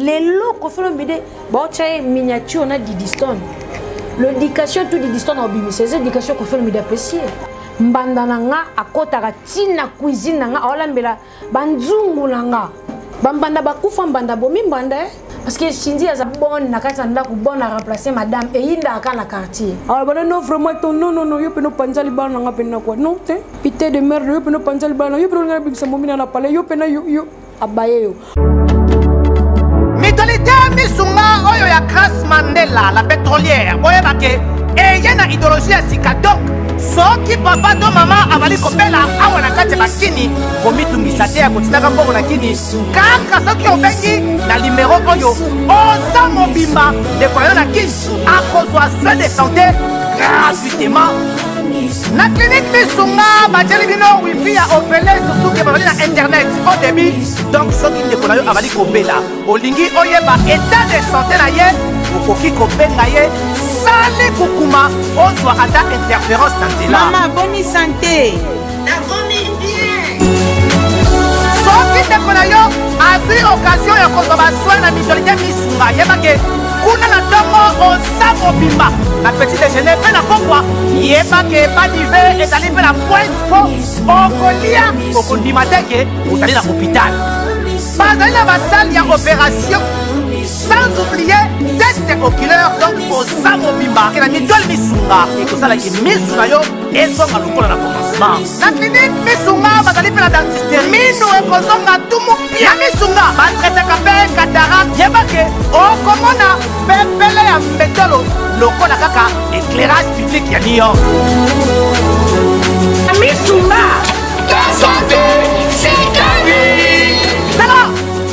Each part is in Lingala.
Lelo Koffi Olomide baotya ye miniature na Didi Stone. L'éducation tout Didi Stone obimisa eza éducation Koffi Olomide apesi ye. Mbanda na nga akotaka ti na cuisine na nga aolambela banzungu na nga. Bambanda bakufa mbanda bomi mbanda eh? Parce que Cindy aza bonne na kati ya ndako bonne à remplacer madame eyindaka na quartier. Alors bana non vraiment ton non non non yo peno panza libala na nga pena quoi non te pite de merde yo peno panza libala yo peno ngana bimisa momina na palais yo pena yo yo abaye yo. Mutualité misunga oyo ya Grace Mandela la pétrolière boyeba ke eye na idéologie ya sika donc soki papa to mama azali kobela awa na kati ya bakini komitungisa te ya kotindaka mbongo na kini kaka soki obengi na limero oyo oza mobimba ndeko na yo na kini akozwa soin de santé gratuitement na clinique misunga batieli bino wifi ya ofele surtout ke bazali na internet au débit donc soki ndeko na yo azali kobela olingi oyeba état de santé na ye okoki kobenga ye sali kukuma ozwa ata interférence na nzela mama boni sante nakomi bien soki ndeko na yo azwi occasion ya kozwa basoin na mutualité misunga yebake kuna na ntongo oza mobimba na petit déjeuner mpe na pokwa yeba ke badive ezali mpe na pointe mpo okolia okondima te ke ozali na hôpital bazali na basale ya opération sans oublier test oculaire donc oza mobimba ke na mitole misunga ekosalaki misu na yo ezonga lokola na commencement na clinique misunga bazali mpe na dentiste minu ekozonga tumu pia misunga batretaka mpe katarak yeba ke okomona pepele ya mbetolo lokola kaka éclairage public ya new york. Misunga tala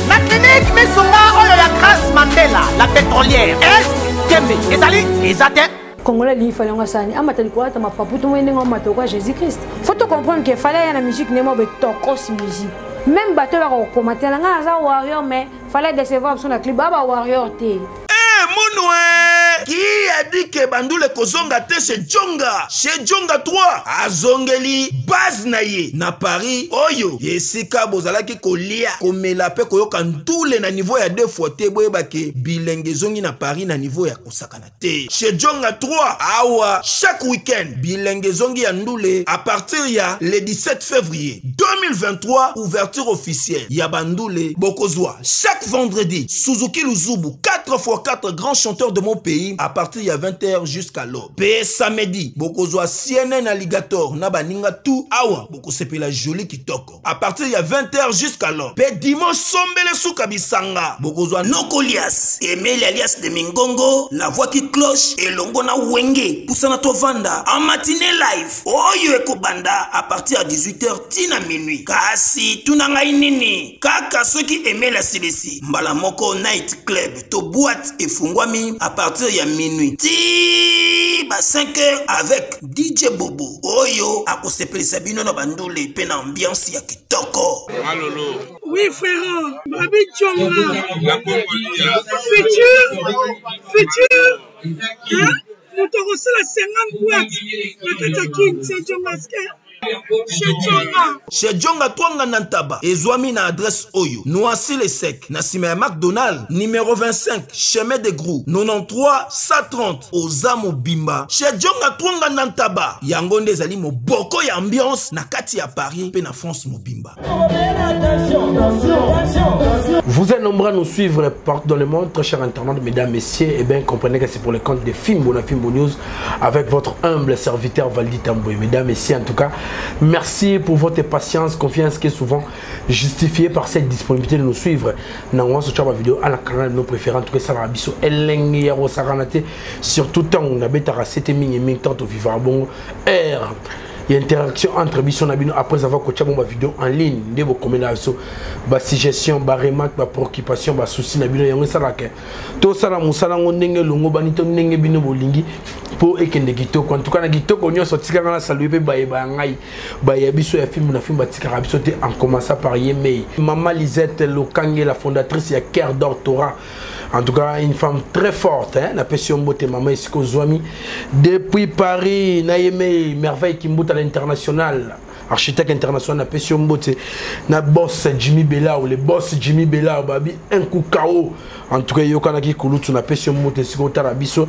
na clinique misunga oyo ya Grace Mandela la pétrolière est tembe ezali eza te. Congolais alingi fale yango asani amata likolo ata mapapu to moye ndenge amata lokola Jésus Christ. Faut to comprendre que fale aya na musique ndenge obe tokos musique. Même bato baka kokomata na ngai naza warrior mais fallait décevoir biso na clip ba ba warrior te. Eh, munwe qui a dit que bandule kozonga te chez Djonga chez Djonga 3 azongeli base na ye na Paris oyo esika bozalaki kolia komela pe koyoka ndule na niveau ya deux fois te boyeba ke bilenge ezongi na Paris na niveau ya kosakana te chez Djonga 3 awa chaque week-end bilenge ezongi ya ndule à partir ya le 17 février 2023 ouverture officielle ya bandule bokozwa chaque vendredi Suzuki Luzubu 4x4 grand chanteur de mon pays à partir ya 20h jusqu'à l'aube pe samedi bokozwa CNN Alligator na baninga tout awa bokosepela joli kitoko à partir ya 20h jusqu'à l'aube pe dimanche sombele suka bisanga bokozwa nokolias emeli alias de mingongo la voix qui cloche elongo na wenge pusana tovanda en matinée live oyo ekobanda à partir ya 18h ti na minuit kasi tuna ngai nini kaka soki emeli asilisi mbala moko night club to boîte efungwami à partir ya minuit ti ba 5h avec DJ Bobo oyo akosepelisa bino na bandule mpe na ambiance ya kitoko. Malolo. Oui frère, Babi Djonga. Futur, futur. Hein? Moto akosala 50 boîte na kati ya kin, c'est Djonga Chez Djonga Twanga na Ntaba ezwami na adresse oyo Noisy le Sec na nsima ya McDonald numéro 25 chemin de Grou 93 130 oza mobimba Chez Djonga Twanga na Ntaba yango nde ezali moboko ya ambiance na kati ya Paris mpe na France mobimba. Vous êtes nombreux à nous suivre partout dans le monde, très chers internautes, mesdames, messieurs. Et eh bien, comprenez que c'est pour le compte de Fimbo, la Fimbo News, avec votre humble serviteur Valdi Tamboué. Mesdames, messieurs, en tout cas, merci pour votre patience, confiance qui est souvent justifiée par cette disponibilité de nous suivre. Dans ce vidéo, à la canal de nos préférés, en tout cas, ça va biso elengi ya rosakanate, surtout tant on a bêta c'était mingi mingi tant au vivre bon air. Ya interaction entre biso na bino après avoir kotia bon ba vidéo en ligne nde bokomela biso ba suggestion ba remarque ba préoccupation ba souci na bino yango esalaka tosala mosala yango ndenge elongobani to ndenge bino bolingi mpo ekende kitoko. En tout cas na kitoko nyonso tikanga na salue mpe bayeba ya ngai baya biso ya filme na filme batikaka biso te, en commençant par ye mei mama Lisette Lokange, la fondatrice ya Cœur d'Or Torah. En tout cas, une femme très forte, hein, na pesi mbote mama esiko zwami depuis Paris, na yeme Merveille Kimbuta l'international, architecte international, na pesi mbote na boss Jimmy Bella ou le boss Jimmy Bella babi un coup KO. En tout cas, yokanaki kulutu na pesi yo mbote esika otala biso.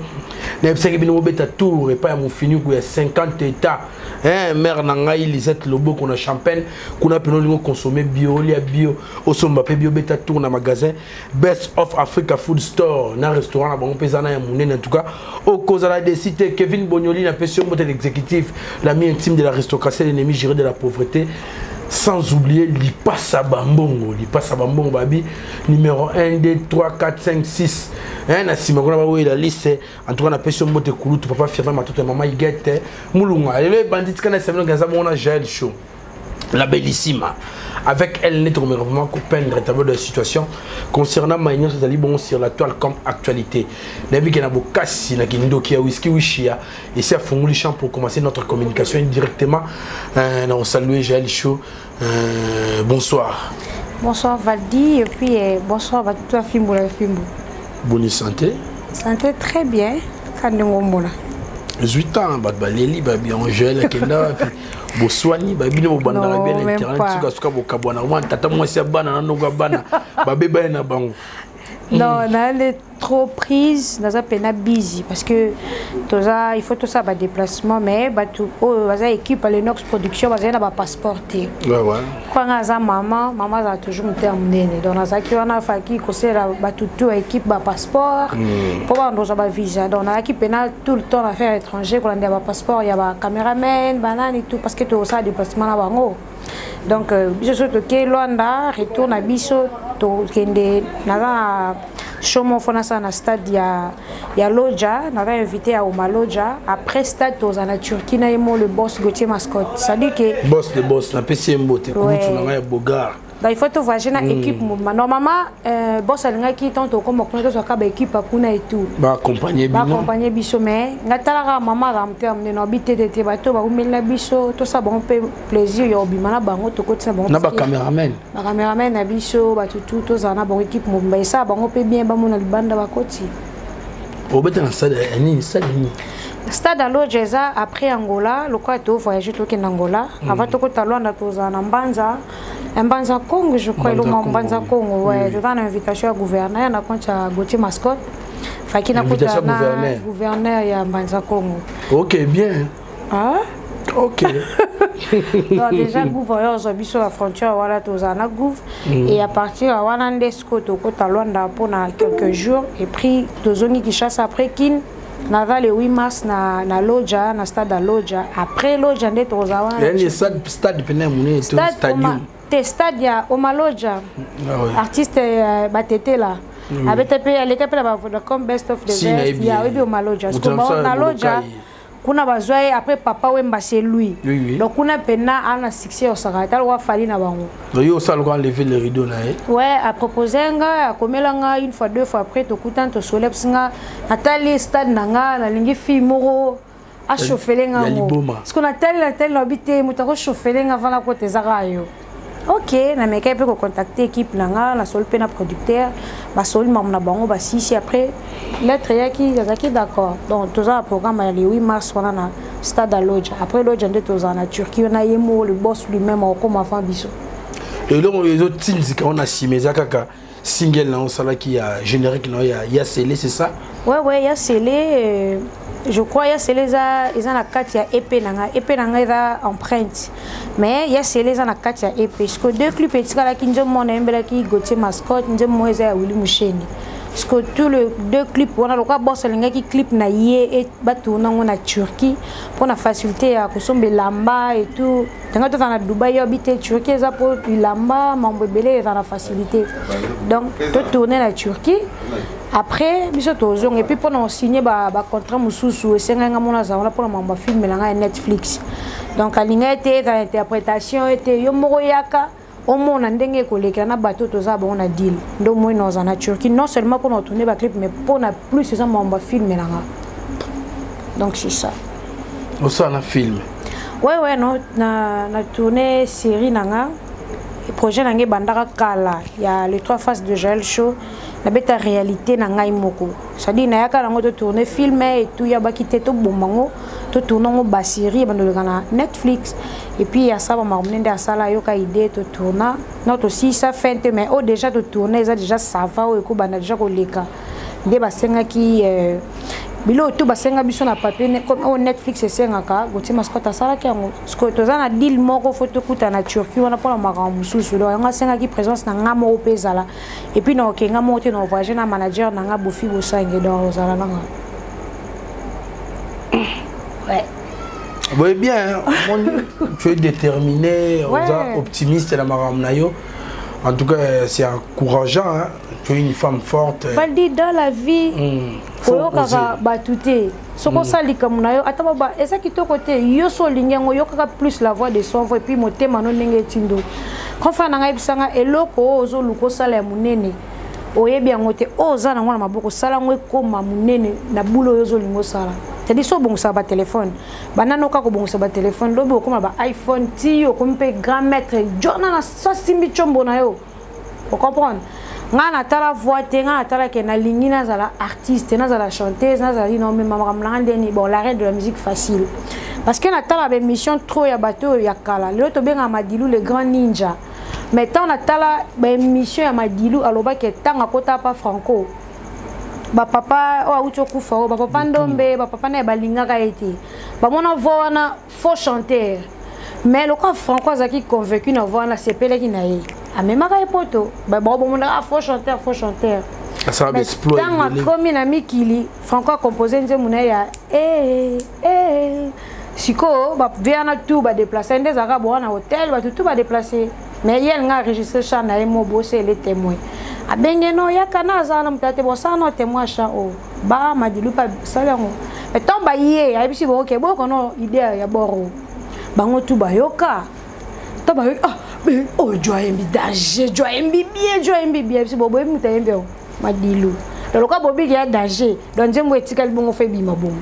Nayebisaki bino bobeta tour epai ya mofiniku ya 50 états. Hein, mère na ngai Lisette Loboko na Champagne, kuna peno olingo consommer bio, olia bio, osomba pe bio, beta tour na magasin Best of Africa Food Store na restaurant na bango mpe eza na ya monene. En tout cas, okozala desi te. Kevin Bonyoli na pesi yo mbote, l'exécutif, l'ami intime de l'aristocratie, l'ennemi juré de la pauvreté. Sans oublier Lipasa Bambongo, Lipasa Bambongo babi numéro 1 2 3 4 5 6. Hein, na sima kuna ba la liste. En tout cas na pesi yo mbote kulutu papa Firmin Matoto mama Igete Mulunga. Lelo bandit kana samino gaza mona Jael Show. La bellissima. Avec elle, nous avons vraiment peindre tableau de la situation concernant Maïnion, c'est bon sur la toile comme actualité. Nabi Kenabo Kassi, Nakindoki, Whisky Wishia, et c'est à Fongoli Champ pour commencer notre communication directement. On salue Jaël Show. Bonsoir. Bonsoir Valdi, et puis bonsoir à toi Fimbo la Fimbo. Bonne santé. Santé très bien. Kandengombola. 8 ans, Baleli, Babi Angèle, Kenda, boswani babino bobandaka bien internet sukasuka bokabwana wana tata mwasi ya bana na noko ya bana babebani na bango. Non, nale trop prise, naza pena busy parce que toza il faut tout ça ba déplacement, mais bato oyo baza équipe à Lenox Production baza na ba passeport te. Ouais ouais. Kwa nga za mama, mama za toujours motema monene. Donc nazalaki wana faki kosela bato tout ya équipe ba passeport po ba ndoza ba visa. Donc nazalaki pena tout le temps na affaire étranger kolanda ba passeport ya ba cameraman, banani tout parce que tosala déplacement na bango. Donc biso so toke Luanda, retour na biso tokende naza na show moko fo nasala na stade ya Loja, naza invité ya Oma Loja. Après stade toza na Turquie na ye mo le boss Gauthier Mascotte. C'est-à-dire que boss de boss napesi ye mbote kulutu na ngai ya Bogar. Donc il faut to voyager na équipe mouvement. Normalement boss alingaki tant tokoma kuna tozwaka ba équipe kuna et tout. Ba accompagner bino. Ba accompagner biso, mais nga talaka mama azala motema monene obi te te te bato baumeli na biso tosala bango mpe plaisir ya obima na bango tokotisa bango na ba cameraman. Ba cameraman na biso bato tout tozala na bango équipe mobimba esala bango mpe bien bamona libanda bakoti. Obeta na stade ya nini, stade nini? Stade ya Lodja eza après Angola, lokola to voyager tokende Angola. Avant tokota Luanda tozala na Mbanza. Mbanza Congo, je crois, elonga Mbanza Congo, ouais, toza na invitation ya gouverneur na compte ya Gauthier Mascotte. Faki na Invitation kota na gouverneur. Gouverneur ya Mbanza Congo. Ok, bien. Ah? Ok. Donc déjà gouverneur ozwa biso la frontière wana tozala na gouv. Et à partir ya wana nde sikoyo tokota Luanda mpona quelques jours et puis tozongi Kinshasa après Kin. Naza le 8 mars na Lodja, na stade ya Lodja. Après Lodja nde tozala wana. Yani stade pene ya monene to Stade stadium? Oma, te stade ya Oma Lodja. Ah ouais. Artiste Batetela. Abeta pe aleka pe na ba Vodacom Best of the Si, Best. nayebi. Ya oyebi Oma Lodja. Moto Siko na ba mosala na ya Lodja, Molokai. kuna bazwa ye après papa Wemba c'est lui. Oui, oui. Donc kuna pena ana succès osaka tala wa fali na bango. Donc yo osala lokola enlever le rideau na ye. Ouais, a proposé nga, akomela nga une fois deux fois après tokutan to soleps nga natali stade na nga nalingi fille moko a chauffele nga Ya ngo. liboma. Parce qu'on natali natali na bité moto ako chauffele nga vana kote ezaka yo. Ok, na meka pe ko contacter équipe na nga, na soli pe na producteur, ba soli mamu na bango ba sisi après lettre yaki azaki d'accord. Donc toza na programme ya le 8 mars wana na stade à Lodja. Après Lodja nde toza na Turquie na ye mo le boss lui-même akoma avant biso. Eloko ezotinzika wana nsima eza kaka single na osalaki ya générique na ya ya Sele, c'est ça? Ouais ouais, ya Sele, je crois ya Sele eza na kati ya EP na nga. EP na nga eza empreinte. Mais ya Sele eza na kati ya EP. Parce que deux clips etikalaki nzembo moko nayembelaki Gauthier Mascotte, nzembo moko eza ya Willy Musheni. Parce que tous les deux clips wana lokola boss alingaki clip na ye et batourna ngo na Turquie pour na facilité ya kosomba elamba et tout. Tanga toza na Dubaï yo habite Turquie eza po elamba mambo ebele eza na facilité. Donc to tourner na Turquie. Après biso tozonga et puis pona signer ba contrat mosusu esenga nga mona za wana pona mambo film na nga ya Netflix. Donc alinga ete eza interprétation ete yo moko yaka omona ndenge ekolekela na bato toza bango na deal. Ndo moi naza na Turquie non seulement pona tourner ba clip mais pona plus eza mambo film na nga. Donc c'est ça. Osala na film? Ouais ouais, non, na tourner série na nga. Projet na nga ebandaka kala ya les trois faces de Jaël Show. Nabeta réalité na ngai moko. C'est-à-dire nayaka nango to tourner film et tout ya baki te to bomba ngo to tourner ngo ba série bandoleka na Netflix et puis ya saba makambo nde asala yoka idée to tourna non to si ça fin te mais oh déjà to tourner eza déjà ça va oyo ekobanda déjà koleka nde basengaki euh, biloko tu basenga biso na papier oyo Netflix esengaka Gauthier Mascotte asalaki yango sikoyo toza na deal moko fo tokuta na Turquie wana mpona makambo mosusu donc yango asengaki présence na nga moko mpe ezala et puis naoke nga moko te na voyage na manager na nga bofi bosange donc ozala na nga ouais. Boye bien, hein. tu es déterminé, ouais. optimiste na makambo na yo. En tout cas, c'est encourageant. Hein. Tu es une femme forte. Valdi, dans la vie, koyokaka bato te soki osala likambo na yo ata baba eza kitoko te yo so olingi yango yokaka plus la voix de son voix epuis motema no ndenge etindo grand frère na ngai yebisa nga eloko oyo ozoluka osala ya monene oyebi yango te oyo oza nango na maboko osala yango ekoma monene na bule oyo ozolinga osala cetadi so obongisaka batelefone banda noka kobongisa batelefone lobi okoma ba iphone ti okomi mpe grand maître jona na sasimbi combo na yo ocomprendre ngai natala voix te ngai natala ke nalingi nazala artiste nazala chanteuse nazala nini omema makambo na ngai ndeni bon l'arrêt de la musique facile parce que natala baémission trop ya bato oyo ya kala lelo tobengaka madilu le grand ninja mais ntango natala baémission ya madilu alobaki ntango akota pa franco bapapa oyo awuti okufa oyo bapapa ndombe bapapa naye balingaka ye te bamona voix wana faux chanteur mais lokola franco azalaki convaincu na voix wana asepelaki na ye amemaka ye poto baobomonaka ah, faux chanteur faux chanteur ntango akomi na mikili franco acompose nzembo na ye ya eh, eh. sikoyo bavie wana tout badeplace nde ezalaka boa na hotel bato tout badeplace mais ye alinga enregistre chant na ye mo bose ele témoin abenge no yaka na azala na moto ya te bosala no témoin chant oyo ba madilu mpe asali yango mais ntango baye ayebisi bango ke boyoka no idée ya boro bango tu bayoka ntango bayoki ah oyo jo ayembi danger jo ayembi bien jo ayembi bien ayebisi boboyebi moto ayembi yango madilu donc lokola bobiki ya danger donc nzembo etikali bongo fo ebima bongo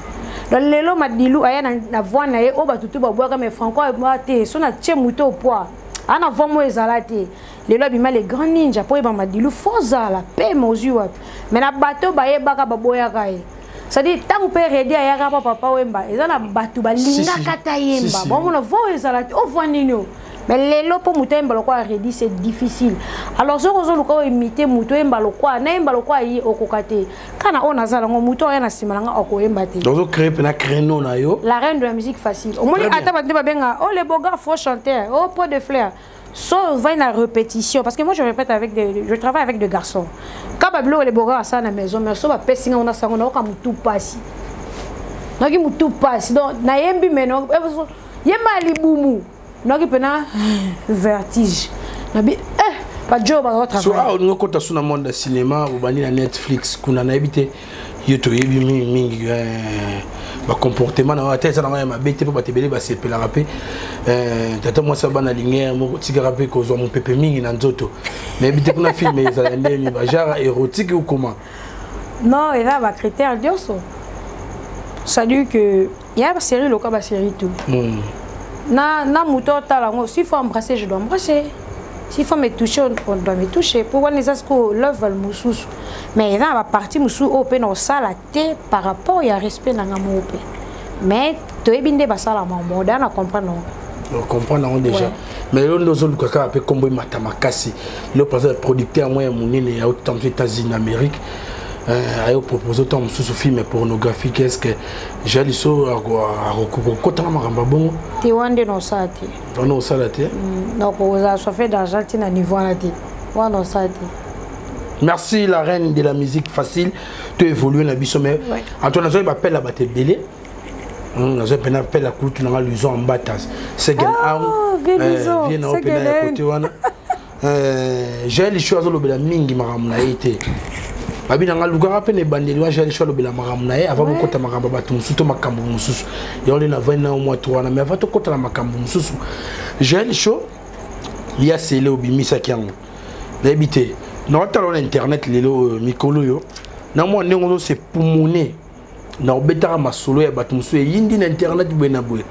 donc lelo madilu aya na, na voix na ye oyo bato tu babwaka mais franco te so na tie moto au poids aa na voix moko ezala te lelo abima le grand ninja mpo oyeba madilu fo zala pema ozwi wapi mais na bato bayebaka baboyaka ye c'est-à-dire ntango mpe redi ayaka mpa papa wemba eza na bato balingaka ta yemba bamona vo ezala te ovoi nini o mais lelo mpo moto ayemba lokola redi c'est difficile alors soki ozoluka oimite moto oyemba lokola nayemba lokola ye okoka te kana oyo naza nango moto oya na nsima na nga okoyemba te ozocrée mpena créneau na yo la reine de la musique facile omoni ata bato nde babenga oh le beau gars faux chanteur oh pot de fleur so ovandi na répétition parce que moi je répète avec des, je travaille avec des garçons ka babiloko le beau gars asala na maison mais so bapesi nga ngo nasango nayoka motu pasi nayoki motu pasi donc nayembi me yemba ya libumu nayoki mpena vertige nabi eh bajo bazo awa olingi okota so na monde ya cinéma obandi na Netflix kuna nayebi te yo toyebi mingimingi eh, bacomportement na yo ata eza nango ya mabe te mpo bato ebele basepelaka mpe eh, tata mwasi ya bana linge moko tikaka mpe kozwa mopepe mingi na nzoto nayebi te kuna filme ezala ndeni bajara érotique ou comment non eza bacritère nyonso c'est-à-dire que ya basérie loka basérie tout mm. na, na moto otala yango s'il faut embrasser je dois embrasser s'il faut me toucher on doit me toucher po wana eza sikoyo level mosusu mais eza na bapartie mosusu oyo mpe na osala te par rapport ya respect na nga moko mpe mais toyebi nde basala mambo da na comprendre yango comprendre yango déjà ouais. Mais lelo nde ozoluka kaka mpe nkombo emata makasi lelo par exemple producteur yango ya monene ya ota mosusu États-Unis d'Amérique ayo propose ntango mosusu film pornographique, est ce que ja liso akokotanga makambo ya bongo? Te, wana nde na osala te. Wana osala te? Donc ozala soif d'argent ti na niveau wana te, wana osala te. Merci la reine de la musique facile. To évoluer na biso mais ouais. Antoine nazoi bapele ya bato ebele, nazoi mpena appel ya kulutu nanga Luison Ambata second arm vie na mpena ya kote wana. Jael Lisho azolobela mingi makambo na ye te. Babi nanga lukaka mpe na ebandeli wana Jael Lisho alobela makambo na ye avant bokota makambo ya bato mosusu to makambo mosusu. Yango nde navandi na mwa to wana, mais avant tokota na makambo mosusu, Jael Lisho ya sele obimisaki yango nayebi te naotala na internet lelo oyo mikolo oyo na mwa ndenge ozosepumune na obetaka masolo ya bato mosusu eyindi na internet boye na boye.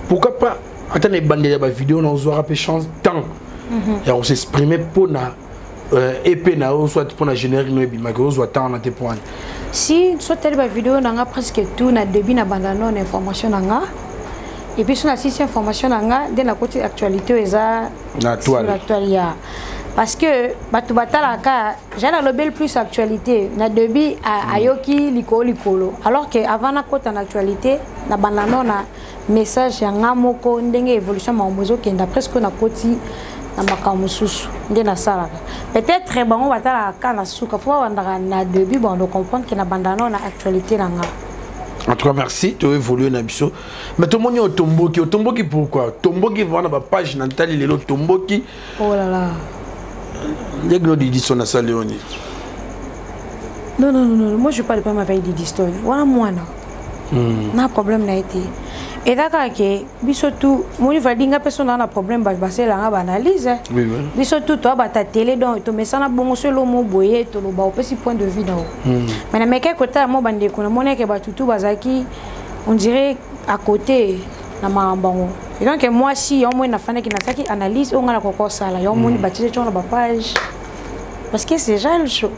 Pourquoi pas ata na ebandeli ya bavideo na ozwaka mpe chance temps ya kosexprime mpo na EP na yo soit mpona générique no ebimaki ozwa temps wana te mpo wana. Si so tali bavideo na nga presque tout na début na banda no na information na nga, et puis so nasisi information na nga nde nakoti actualité oyo eza na toile. Sur la toile ya, parce que bato batalaka ja nalobeli plus actualité na début, ayoki likolo likolo, alors que avant nakota na actualité, na banda no na message ya nga moko, ndenge évolution makambo ezokenda, presque nakoti na makambo mosusu nde nasalaka. Peut-être bango batalaka ka na suka, fo babandaka na début, bando comprendre ke na banda no na actualité na nga. En tout cas, merci. To évolué na biso, mais tomoni otomboki. Otomboki pourquoi? Tomboki vraiment na bapage na ntali lelo, tomboki. Oh là là. Ndenge no Didi Stone asali yo nini? Non, non, non, non, moi je parle pas avec Didi Stone wana, mwana na problème na ye te. Eza kaka ke biso tu moni valinga mpe so naa na problème, bato basalelanga baanalyse. Biso tu toa bata télé, donc tomesana bongo. So elomo boye toloba, opesi point de vue na yo, mais namekaki kotala mo bandeko, namoni eke bato tu bazalaki, on dirait, à côté na makambo yango. Et donc mwasi yango moi nafandaki, nasalaki analyse oyo ngai nakoka kosala yango. Moni batieli tiongo na bapage parce que c'est déjà le show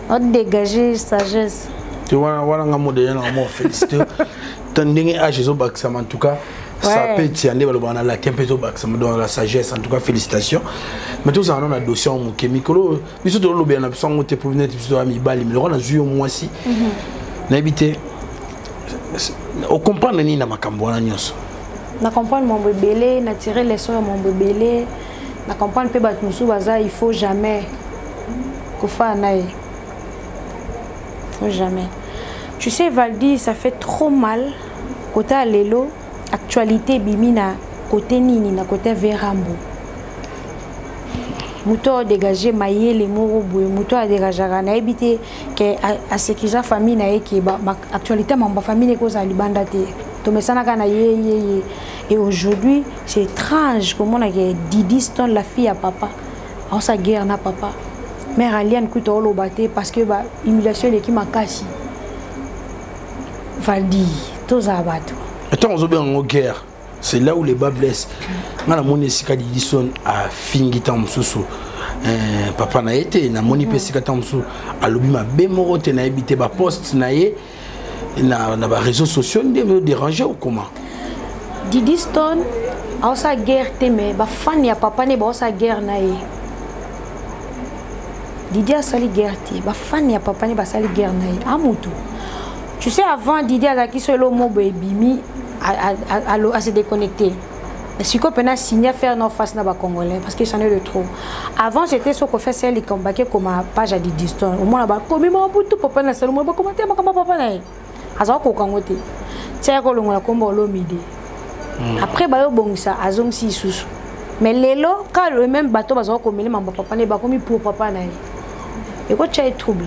odégage sagesse. Te wana wana nga mo deja na mo félicité ta ndenge âge ezobakisama. En tout cas, ça peut tia nde balobaka na latin mpe ezobakisama dans la sagesse. En tout cas, félicitations. Mais tozala no na dossier yango moke. Mikolo biso tolobela na biso yango te po neti biso toya mibali, miloko nazwi yo mwasi, nayebi te ocomprendre nini na makambo wana nyonso. Na comprendre mambo ebele, na tire leçon ya mambo ebele, na comprendre mpe bato mosusu baza, il faut jamais kofaa na ye, faut jamais. Tu sais, Valdi, ça fait trop mal côté ya lelo actualité ebimi na côté nini, na côté verambo, moto oyo dégage mayele moko boye, moto oyo adégageaka, nayebi te ke asécurisa famille na ye, ke actualité ya mambo ya famille ekozala libanda te. Tomesanaka na ye ye ye, et aujourd'hui c'est étrange komona ke Didi Stone, la fille ya papa, aosa guerre na papa. Mère Aliane kuta oloba te parce que ba humiliation eleki makasi. Valdi, tozala bato. Ntango ozobenga yango guerre, c'est là où le bât blesse. Nga namoni esika Didi Stone afingi ntango mosusu papa na ye te, namoni mpe esika ntango mosusu alobi mabe moko te. Nayebi te, baposte na ye na baréseaux sociaux nde déranger ou comment? Didi Stone aosala guerre te, mais bafani ya papa nde baosala guerre na ye. Didi asali guerre te, bafani ya papa nde basali guerre na ye. Amutu, tu sais, avant Didi azalaki so elo mobo ebimi, ase déconnecté. Sikoyo mpena signé faire no face na bacongolais parce que c'en est de trop. Avant c'était so kofi asala likambo, bake koma page ya Didi Stone, omona bakomi mabutu papa na salomo, bakoma te makambo papa na ye, azalaka kokango te. Tia kolongola kombo Olomide, après bayobongisa, azongisi lisusu. Mais lelo ka le même bato bazalaka komele mambo papa na ye, bakomi pour papa na ye, ekotya ye trouble.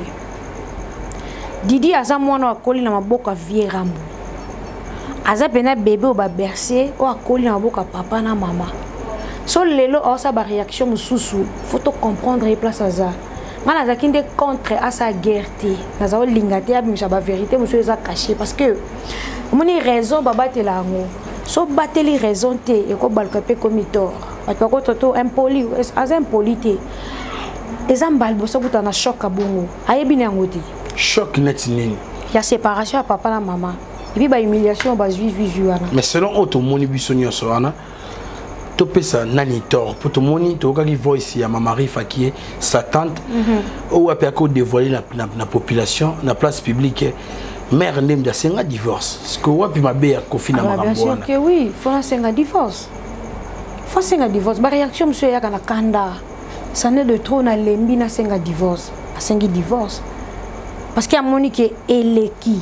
Didi aza mwana oyo akoli na maboko ya vie Rambo, aza mpena bebe oyo baberce, oyo akoli na maboko ya papa na mama. So lelo aosala baréaction mosusu, faut to comprendre ye place aza. Ngai nazalaki nde contre asala guerre te, naza olinga te abimisa bavérité mosusu eza caché, parce que omoni raison babatela yango, so bateli raison te, ekobaluka mpe ekomi tort, bato bakota to impoli. Aza impoli te, eza mbala liboso akuta na choc ya bongo, ayebi na yango te. Choc neti nini? Ya séparation ya papa na mama, et puis bahumiliation bazwi zwi zwi wana. Mais selon oyo tomoni biso nyonso wana, topesa nani tort? Mpo tomoni, toyokaki voice ya mama Rifa qui sa tante, oyo ape akodévoile na population, na place publique, mère nde mutu asenga divorce. Parce que wapi mabe ya Kofi na Ah bah, bien makambo sûr wana? Que oui, faut nasenga divorce, faut asenga divorce. Baréaction mosusu eyaka na kanda, ça n'est de trop, nalembi, nasenga divorce. Asengi divorce parce que amoni ke eleki.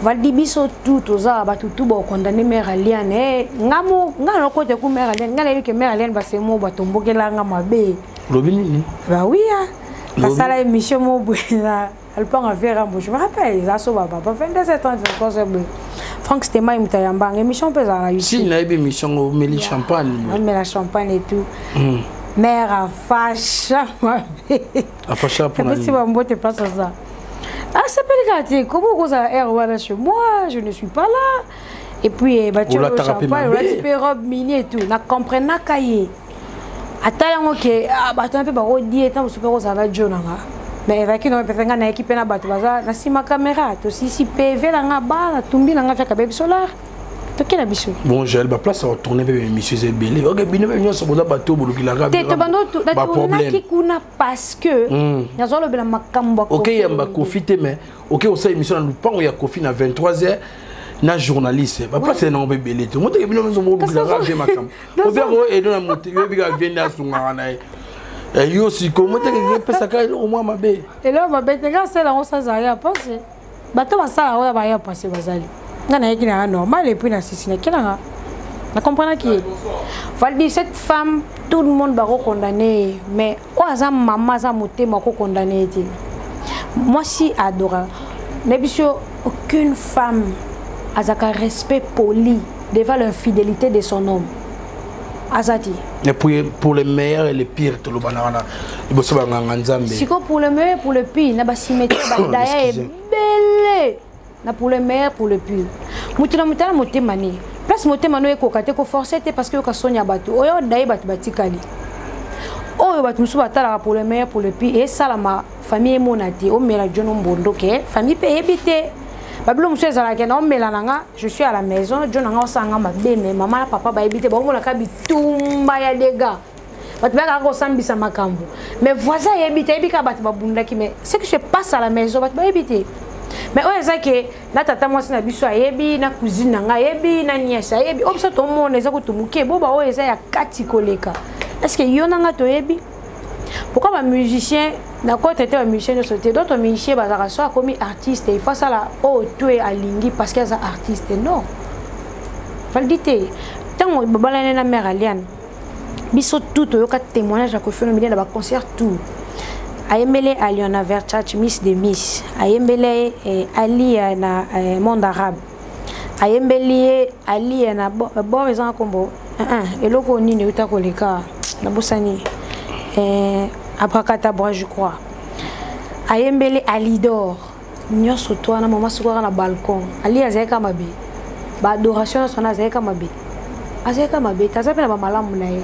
Valdi, biso tu toza bato tu bakondane mère Aliane. Nga mo nga nakota ku mère Aliane, nga nayebi ke mère Aliane basemo batombokelanga mabe. Lobi nini? Bah oui, hein. Lobi. Nasala émission mo boye na alpanga vera mbo, je me rappelle, eza so bapapa 22 7 23 boye, Frank Stema moto ayambanga émission mpe ezala na Si. YouTube. Nayebi émission ngo, omeli champagne boye. Omela champagne et tout. Mère afasha mabe. Afasha mpona Apesi nini? bambote place aza, asepeli kaka te. Komo okozala aire wana chez moi, je ne suis pas là, et puis batie Olataka mpe champagne, mabe. olati mpe robe mini et tout, na comprenaka ye. Atala yango ke ah, bato wana mpe bakodie ntango mosusu mpe kozala na jo na nga. Mais ezalaki nango mpenza, ngai nayaki mpe na bato baza na nsima kamera, tosisi pv na nga, bana tumbi na nga fiaka bebi solar, toke na biso. Bon, Jael, baplace ya kotourne mpe baémission eza ebele. Oke bino mpe nyonso boza bato bolukilaka te. Tobando natournaki kuna parce que nazolobela makambo. Oke yamba Kofi te, mais oke osala émission na lupango ya Kofi na 23 heures na journaliste, baplace nango mpe ebele te. Moteke bino nyonso bolukilaka vie makambo obiako edo na moto yoyebika vie nde asungaka na ye. Yo sikoyo moteke epesaka eloko mwa mabe. Eloko mabe te. Nga asala yango sazali ya pasi, bato basala oyo baya pasi bazali. Nga nayeki nanga normal, et puis na sisi nake nanga na comprenaki ye. Valdi, cette femme, tout le monde bakokondane ye, mais oyo aza mama, aza motema, akokondane ye te. Mwasi adora na biso, aucune femme azalaka respect poli devant l'infidélité de son homme, aza te. Et puis pour le meilleur et le pire, toloba na wana liboso banganga Nzambe. Sikoyo pour le meilleur, pour le pire, na bacimetière badaya ebele na pour le meilleur, pour le pire, moto na moto na motema ne place motema no ekoka te koforce te, parce que yoka soni ya bato oyo odaye, bato batikali oyo bato mosusu batalaka. Pour le meilleur, pour le pire, esalama famille emona te. Omela jono mbondo ke famille mpe eyebi te. Babilo mosusu ezalaka na omela na nga, je suis à la maison, jo na nga osala nga mabe, mais mama na papa bayebi te. Baomonaka bitumba ya dégâts, bato bayakaka kosambisa makambo, mais voisin ayebi te, ayebi kaka bato babundaki, mais ce qui se passe à la maison, bato bayebi te. Mais oyo eza ke na tata mwasi na biso ayebi, na cousine na ngai ayebi, na nièce ayebi, oyo biso tomona eza kutu moke. Boba oyo eza ya kati koleka, est ce que yo na ngai toyebi pourquoi bamusicien nakota te? Bamusicien nyonso te. D'autres musicien bazalaka so akomi artiste, il faut asala oyo to alingi parce que aza artiste. Non, Valdi te. Ntango babalani na mare Aliane, biso tout toyoka témoignage ya Koffi Olomide na baconcert tout. Ayembele Alion na Verchach, Miss de Miss, ayembele eh, Ali na eh, monde arabe, ayembeli ye Ali na bor eza na nkombo eloko nini euta koleka, nabosani, eh, Abracadabra je crois, ayembeli Alidor. Nyonso to wana, mama soki kaka na balcon, Ali azalaki mabe, baadoration nyonso wana azalaki mabe, azalaki mabe te, aza mpe na bamalamu na ye,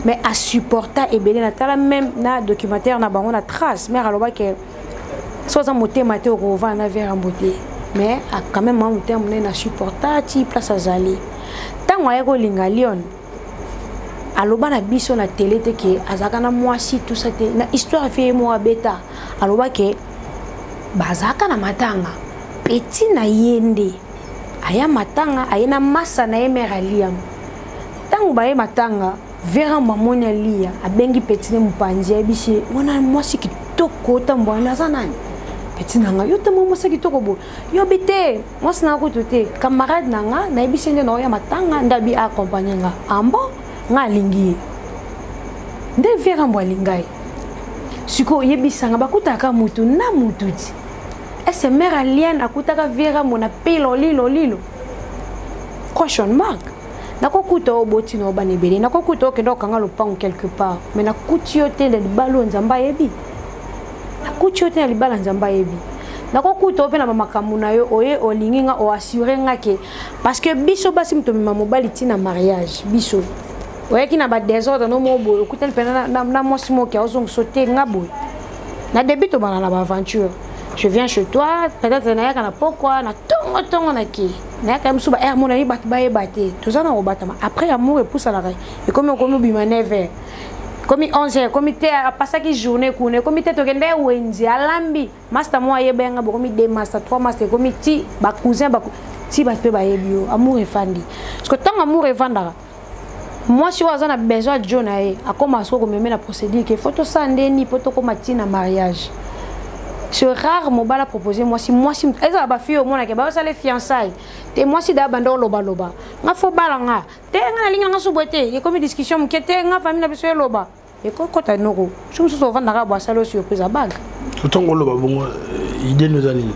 mais asupporta ebele. Natala même na documentaire na bango na trace, mare alobaki so aza motema te, okovanda na verambo te, mais quand même mwa motema monene, asupporta ti place azali. Ntango aye kolinga Lion, aloba na biso na télé te ke azalaka na mwasi tusa te. Na histoire fi ye moko abeta, aloba ke bazalaka na matanga, petit na ye nde aya matanga, aye na masa na ye mare Aliam. Ntango baye matanga, Verambo amoni Alia, abengi petit ne mopanzi, ayebisi ye wana mwasi kitoko otambo wana aza nani? Petit na nga yo tamo mwasi kitoko boye, yobi te mwasi na nga kutu te, camarade na nga, nayebisi ye nde naoya matanga, nde abi accompagne nga ambo nga alingi ye nde Verambo alinga ye. Sikoyo oyebisanga, bakutaka mutu na mutu ti ese mare Aliane akutaka Verambo na pilo lilo lilo? Question mark. Nakokuta oyo oboti na obana ebele, nakokuta okende okanga lopango quelque part, mais nakuti yo te na libala oyo Nzambe ayebi. Nakuti yo te na libala, Nzambe ayebi. Nakokuta yo mpe na bamakambo na yo oye olingi nga oassure nga ke, parce que biso basi moto omema mobali ntina mariage, biso oyaki na badésordre no moko boye, okutani mpena na mwasi moke aozongiso te nga boye. Na début tobanda na baaventure, je viens chez toi, peut-être nayaka na pokwa, na tongo tongo, nake nayaka ye mosusu ba aire monani, bato bayeba te toza na kobatama. Après amour epusanaka, ekomi okomi obima 9 heures, ekomi 11 heures, ekomi te apasaki journée kuna, ekomi te tokende wenze, alambi master mo ayeba yanga, bokomi 2 master, 3 master, ekomi ti bacousin ti bato mpe bayebi yo. Amour efandi, parce que ntango amour efandaka, mwasi oyo aza na besoin ya jo na ye, akóma soki komeme na procédure ke faut tosala ndeni mpo tokóma ntina mariage. C'est rare mobali apropose mwasi. Mwasi ezala bafille omonake bazosala fiançaille te, mwasi da banda olobaloba nga fo bala nga te, nga nalingi nanga so boye te, ekomi discussion moke te, nga famille na biso eloba, ekokota noko so mosusu ovandaka bo asali o surprise abaga. Ntango oloba bongo, idée no eza nini?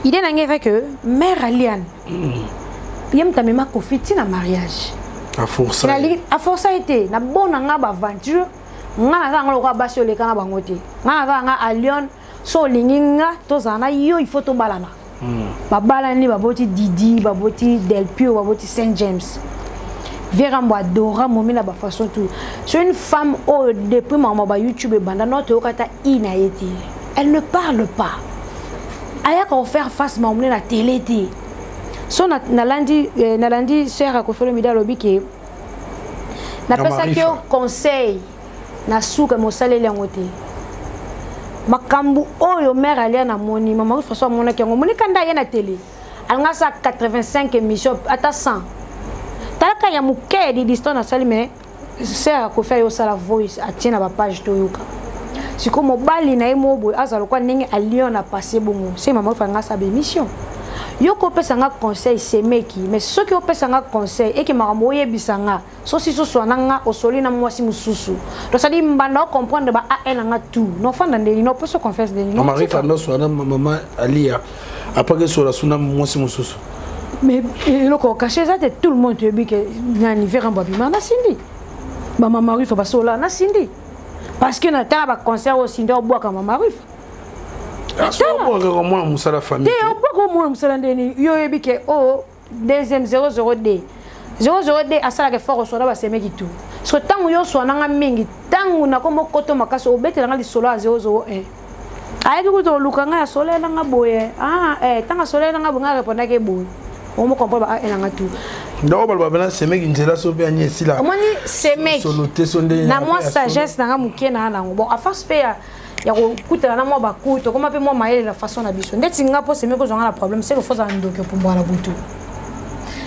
Idée na ngai eza ke mare Aliane, ye moto amema Kofi ntina mariage. Aforsa ye te. Na bona nga baaventure, nga naza yango lokola basi oleka na bango te. Nga naza nga Alion, so olingi nga tozala na yo, il faut tobalana. Babalani, baboti Didi, baboti Delpio, baboti Saint James. Vieux Rambo adora momi na ba façon tout. C'est une femme oyo depuis maman ba YouTube ebanda no toyoka ta i na ye te. Elle ne parle pas. Ayaka faire face maman na télé te. So na nalandi eh, nalandi sœur Koffi Olomide alobi ke napesaki yo conseil na suka mosaleli yango te makambo oyo mère alia namoni mama façon amonaki yango omoni kanda aye na télé alinga asala 85 émission ata 100 talaka ya moke ya didiston asali mais ser akofi aye osala voice atie na bapage toyoka sikoyo mobali na ye moko boye azala lokola ndenge alion na passe bongo se mama oyo anga asala baémission yo kopesa nga conseil semeki mais soki opesa nga conseil eke makambo oyebisa nga sosi soswa na nga osoli na mwasi mosusu donc cest mbanda ocomprendre ba al na nga tout nofanda ndeni noposo confiance ndeni mama fanda oswa na mama alia après ke sola suna mwasi mosusu mais eloko okache eza te tout le monde toyebi ke nani verambo abima na sindi bamama rufa basola na sindi parce que natala baconcert oyo sindi obwaka mama rufa obwakaka mwana mosala famille te obwaka omwana mosala ndeni yo oyebi ke o oh, deuxième 00d 00d asalaka effort oswana basemeki tout parce que ntango yo oswananga mingi ntango nakoma okoto makasi obetela nga lisolo ya 001 ayaki kutu oluka ngai asolela nga boye ah, eh, ntango asolela nga boye ngai arepondaki boye omo comprendre ba elanga tout ndako baloba bena semeki nzela so mpe ani esila omoni semeki na mwa sagesse na nga moke na nango bon a force mpe ya ya kokutana na mwa baku tokoma mpe mwa mayele na façon na biso ndeti nga mpo semeki ozwanga na problème seke fozala ndoki opumbwaka na butu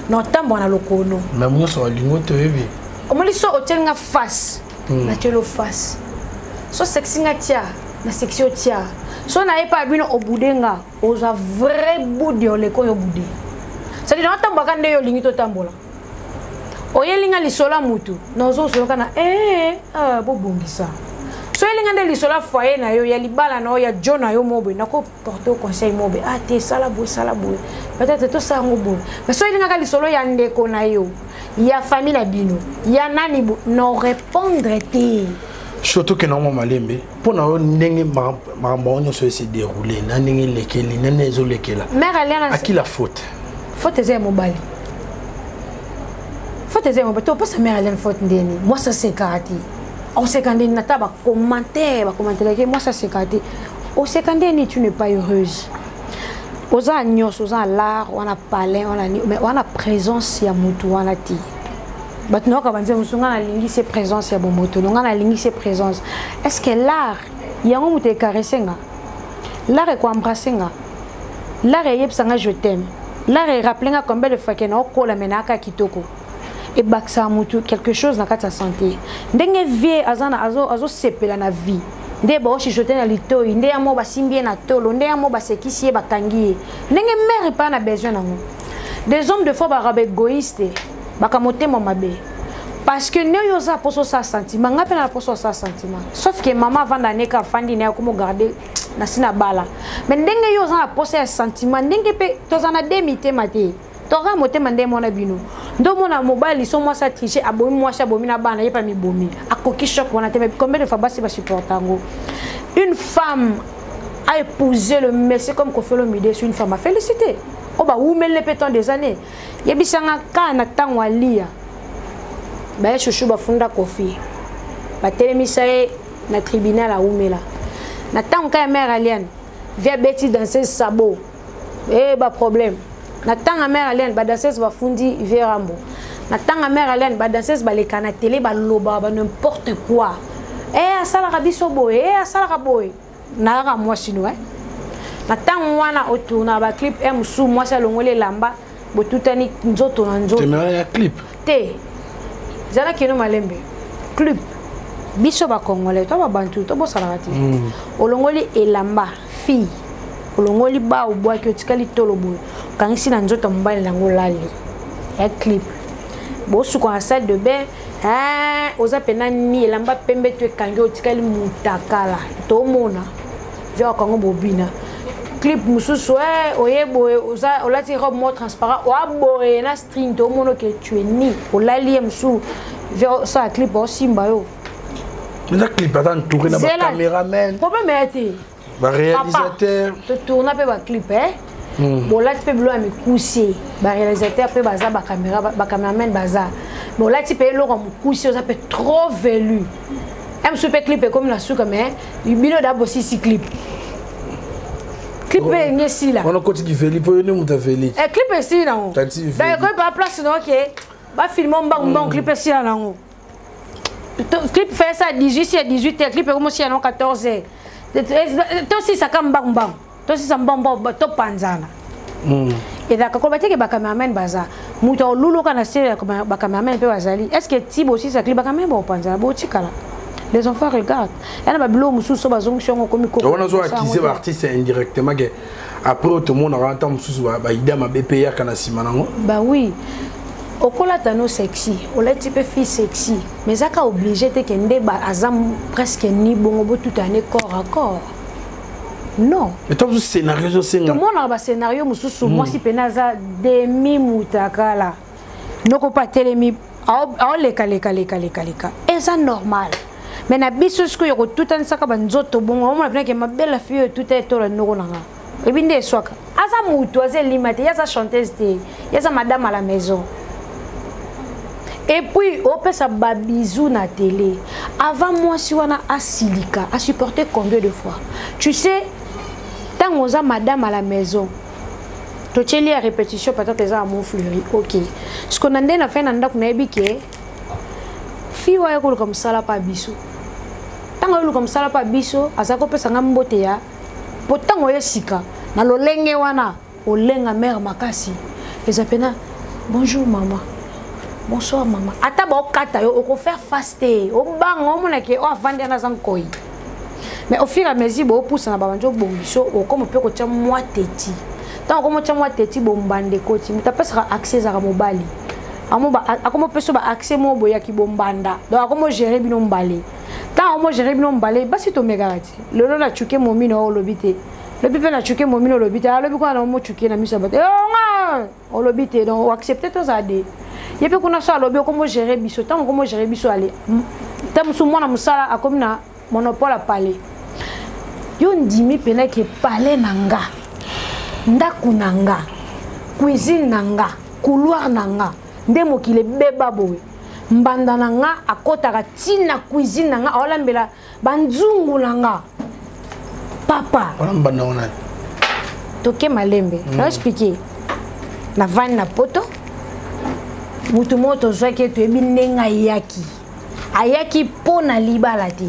na otamboka na lokono na nyonso balingo toyebi omoni so otyeli nga face hmm. natyeli face so sexi nga tia na sexi otia so naye pa bino obude nga ozwa vrai bude oleko yo bude cetadi naotambolaka nde yo olingi totambola oyeli nga lisolo ya mutu nazosoloka na ee eh, ah, bobongisa so oyeli nga nde lisolo ya foyer na yo ya libala na yo ya jo na yo moboye nakoporte conseil moboye ah te sala boye sala boye peut-être tosala yango boye mais so oyeli ngaka lisolo ya ndeko na yo ya famille na bino ya nani bo no répondre te surtout ke nango malembe mpo na yo ndenge makambo yango nyonso ese déroule na ndenge elekeli na ndenge ezolekela aki la faute faute eza ya mobali faute eza ya mobali topesa mare aliane faute ndeni mwasi asekaka te oseka ndeni nata bacommentaire bacommentaire mwasi asekaka te oseka ndeni tu n'es pas heureuse oza na nyonso oza na lare wana palin wana mais wana présence ya motu wana te bato nayoka banzembo mosusu ngai nalingi se présence ya bomoto no ngai nalingi se présence est ce que l'art yango moto ecaresse nga l'art ekoembrasse nga l'art eyebisa nga je t'aime l'art erappele nga combien de fois ke naokola me naaka kitoko ebakisaka motu quelque chose na kati ya santé ndenge vie azosepela azo na vie nde baoshichote na litoi nde ya mo basimbi ye na tolo nde ya mo basekisi ye bakangi ye ndenge mare epai na besoin nango des hommes de fois baka baegoïste baka motema mabe parce que nde oyo oza mposa osala sentiment ngai mpe na mposa osala sentiment sauf que mama avanda neka afandi naye akomo garde na si na bala mais ndenge yo oza na mposa ya sentiment ndenge mpe toza na de mitema te toka motema nde mona bino nde omona mobali so mwasi atriche abomi mwasi abomi na bana ye mpe amibomi akoki choc wana te mais combien de fois basi basupporte yango une femme a épousé le monsieur comme Koffi Olomide c'est une femme à féliciter oyo bawumeli mpe tant des années yebisa nga kaka na ntango alia baye shushu bafunda kofi batelemisa ye na tribunal awumela na ntango kaka ya mare aliane vie abeti danseuse sabo e baproblème na ntango ya mare aliane badanseuse bafundi vie rambo na ntango ya mare aliane badanseuse baleka na tele balobaka ba n'importe quoi e asalaka biso boye e asalaka boye nayaka mwasi no eh? na ntango wana otourna baclip e mosusu mwasi alongoli elamba botutani nzoto na nzoto ya clip te zala kino malembe clip biso bacongolais to babantu tobosanaka te mm. olongoli elamba fille olongoli ba obwaki otikali tolo boye okangisi na nzoto ya mobali nango olali ya clip bosuka na salle de bain eh, oza mpena ni elamba pembe to ekangi otikali mutakala tomona via wakango bobina clip mosusu eh, oye boye oza olati robe moko transparent oa boye na string tomona oke tu es ni olali ye mosusu via osala clip osimba yo eza clip aza entouré na bacameraman problème ya te baréalisateur totourna mpe baclip eh? Bolati mpe biloko ya mikuse, baréalisateur mpe baza, bacaméra, bacameraman baza, mais olati mpe eloko ya mokuse, oza mpe trop velu. Mosusu mpe clip ekomi na suka, mais bino da bosisi clip, clip mpe elingi esila. Wana okoti kiveli mpo yo nde moto aveli. Clip esili nango, donc ekomi pa place na oke bafilme mbangu mbangu, clip esila nango. Clip fait ça 18 si 18 heures, clip ekomi osila nango 14 heures. Tosisaka mbangu mbangu, tosisa mbangu mbangu, topanzana. Ezalaka koloba teke bacameraman baza, moto aoluluka na se, bacameraman mpe bazali. Est ce que ti bosisa clip, bacameraman baopanzana, botikala, les enfants regardent, ya na babiloko mosusu so bazongisi yango, okomi. Wana ozo accuser baartiste indirectement ke après oyo tomonaka ntango mosusu baida mabe mpe eyaka na nsima nango. Bah oui, okolata no sexy, olati mpe fille sexy, mais ezaka obligé te ke nde aza presque ni bongo botutane corps à corps, non. Mais ntango mosusu scénario ezosenga. Tomonaka bascénario mosusu, mwasi pene aza demi mutakala, noko mpe atelemi, aolekalekalekalekaleka, eza normal. Mais na biso sikoyo kotutanisaka banzoto bongo, omona penake mabela fi oyo etuta etola noko na nga, ebi nde eswaka. Aza mutu, aza elima te, ye aza chanteuse te, ye aza madame à la maison. Et puis opesa babisou na télé avant mwasi wana asilika, asupporter combien de fois? Tu sais, ntango oza madame à la maison, totieli ya répétition, peut-être eza ya Montfleury, ok, siko na nde na fai na ndako, nayebi ke fi oyo ayekoluka mosala mpa biso. Ntango ayoluka mosala mpa biso, azali kopesa nga mbote ya po ntango oye sika na lolenge wana, olenga mare makasi, eza pena bonjour mama, bonsoir mama. Ata baokata yo, okofaire face te, obanga, omonake oyo avandi wana aza nkoi. Mais au fur et à mesure boopusana, babandi obongiso, okoma mpe kotia mwa teti. Ntango okoma otya mwa teti, bombanda ekoti. Moto apesaka accès ezalaka mobali, akoma opesa ba accès moko boyaki bombanda, donc akoma ogérer bino mbale. Ntango akoma ogérer bino mbale, basi tomekaka ti lelo nacuke momino oyo, olobi te, lobi mpe nacuke momino, olobi te, alobi kuna na mocuke na miso ya bato, onga olobi te. Donc oaccepte tozala de ye mpe kuna so alobi, okoma ogérer biso. Ntango okoma ogérer biso, ale ta mosu mwana mosala akomi na monopole ya palais. Yo ndimi mpena ke palais na nga, ndako na nga, cuisine na nga, couloir na nga, nde mokili ebeba boye. Mbanda na nga akɔtaka ntina cuisine na nga, aolambela banzungu na nga, papa. Wana mbanda wana? Toke malembe, na expliquer. Navandi na Poto, mutu moko tozwaki ye, toyebi ndenge ayaki. Ayaki mpo na libala te,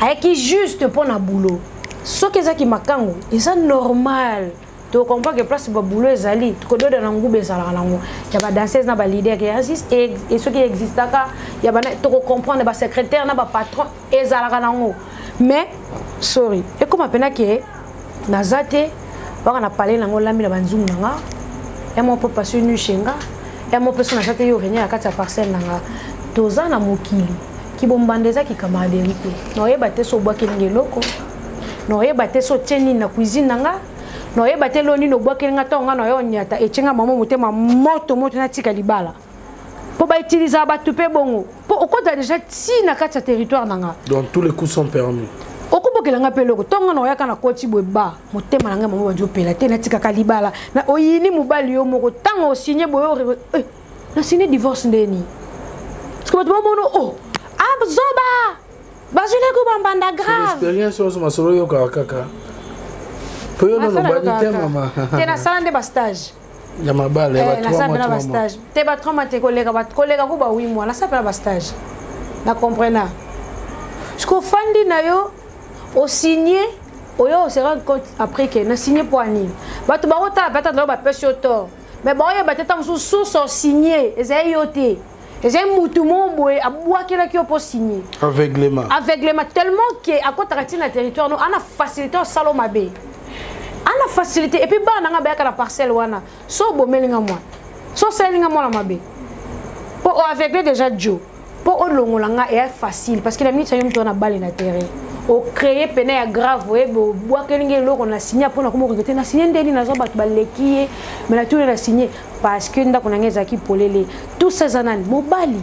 ayaki juste mpo na boulot. Soki ezaki makangu, eza normal, tocomprend ke place baboulot ezali, kododa na nguba ezalaka nango ya badanseuse na baleader soki existaka ya bana, tokocomprendre basecrétaire na bapatron ezalaka nango. Mais sorry, ekóma mpena ke naza te waka na palais nango, olambi na banzungu na nga ya mo mpo pasi nu chez nga ya mo mpe so naza te, yo renie na kati ya parcelle na nga. Toza na mokili, kibombanda eza kicamaraderie te. Na oyeba te so obwakelinga eloko, na oyeba te so otie nini na cuisine na nga, na oyeba te lelo nini obwakelinga. Ntango nga na oyo onyata, etie nga mama motema moto moto, natika libala mpo bautilisaka bato mpe bongo, mpo okota déjà ti na kati ya territoire na nga. Donc tous les coups sont permis. Okobokela nga mpe eloko ntongo na oyaka na koti boye, ba motema na ngai mama bandi opela te, natikaka libala na oyini mobali yo moko. Ntango osigne boye, eh, nasigne divorce ndeni? Parce que bato bamona o azoba bazwilaki bambanda grave. Expérience nyonso, masolo oyokaka kaka mpo yo nano obali te, mama. Te, nasala nde bastage. Ya mabala ya? Nasala mpe na bastage te, ba 3 mois te, koleka koleka ku ba 8 mois. Nasala mpe na bastage, na comprena. Parce que ofandi na yo, osigne oyo, ose rendre compte après ke na signe mpo anini. Bato bakotala peut-être lelo bapesi yo tort, mais baoyeba te ntango mosusu source osigne ezali yo te, ezali mutu moko boye abwakelaki yo mpo signe. Aveuglement. Aveuglement, tellement ke akɔtaka ntina territoire no, ana facilité osala mabe, ana facilité. Et puis bana nanga bayaka na parcelle wana, so obomelinga mwana, so osalinga mwana mabe, mpo oaveugle déjà jo mpo olongola nga eya facile, parce que na minute ayo moto wana bale na terrain, ocréer pene ya grave. Oyebi obwakelinga eloko na signe mpona koma regretter na signe ndeni nazwa bato baleki ye, mais natuni na signe parce que ndako na ngai ezalaki polele. Tout ça eza nani? Mobali.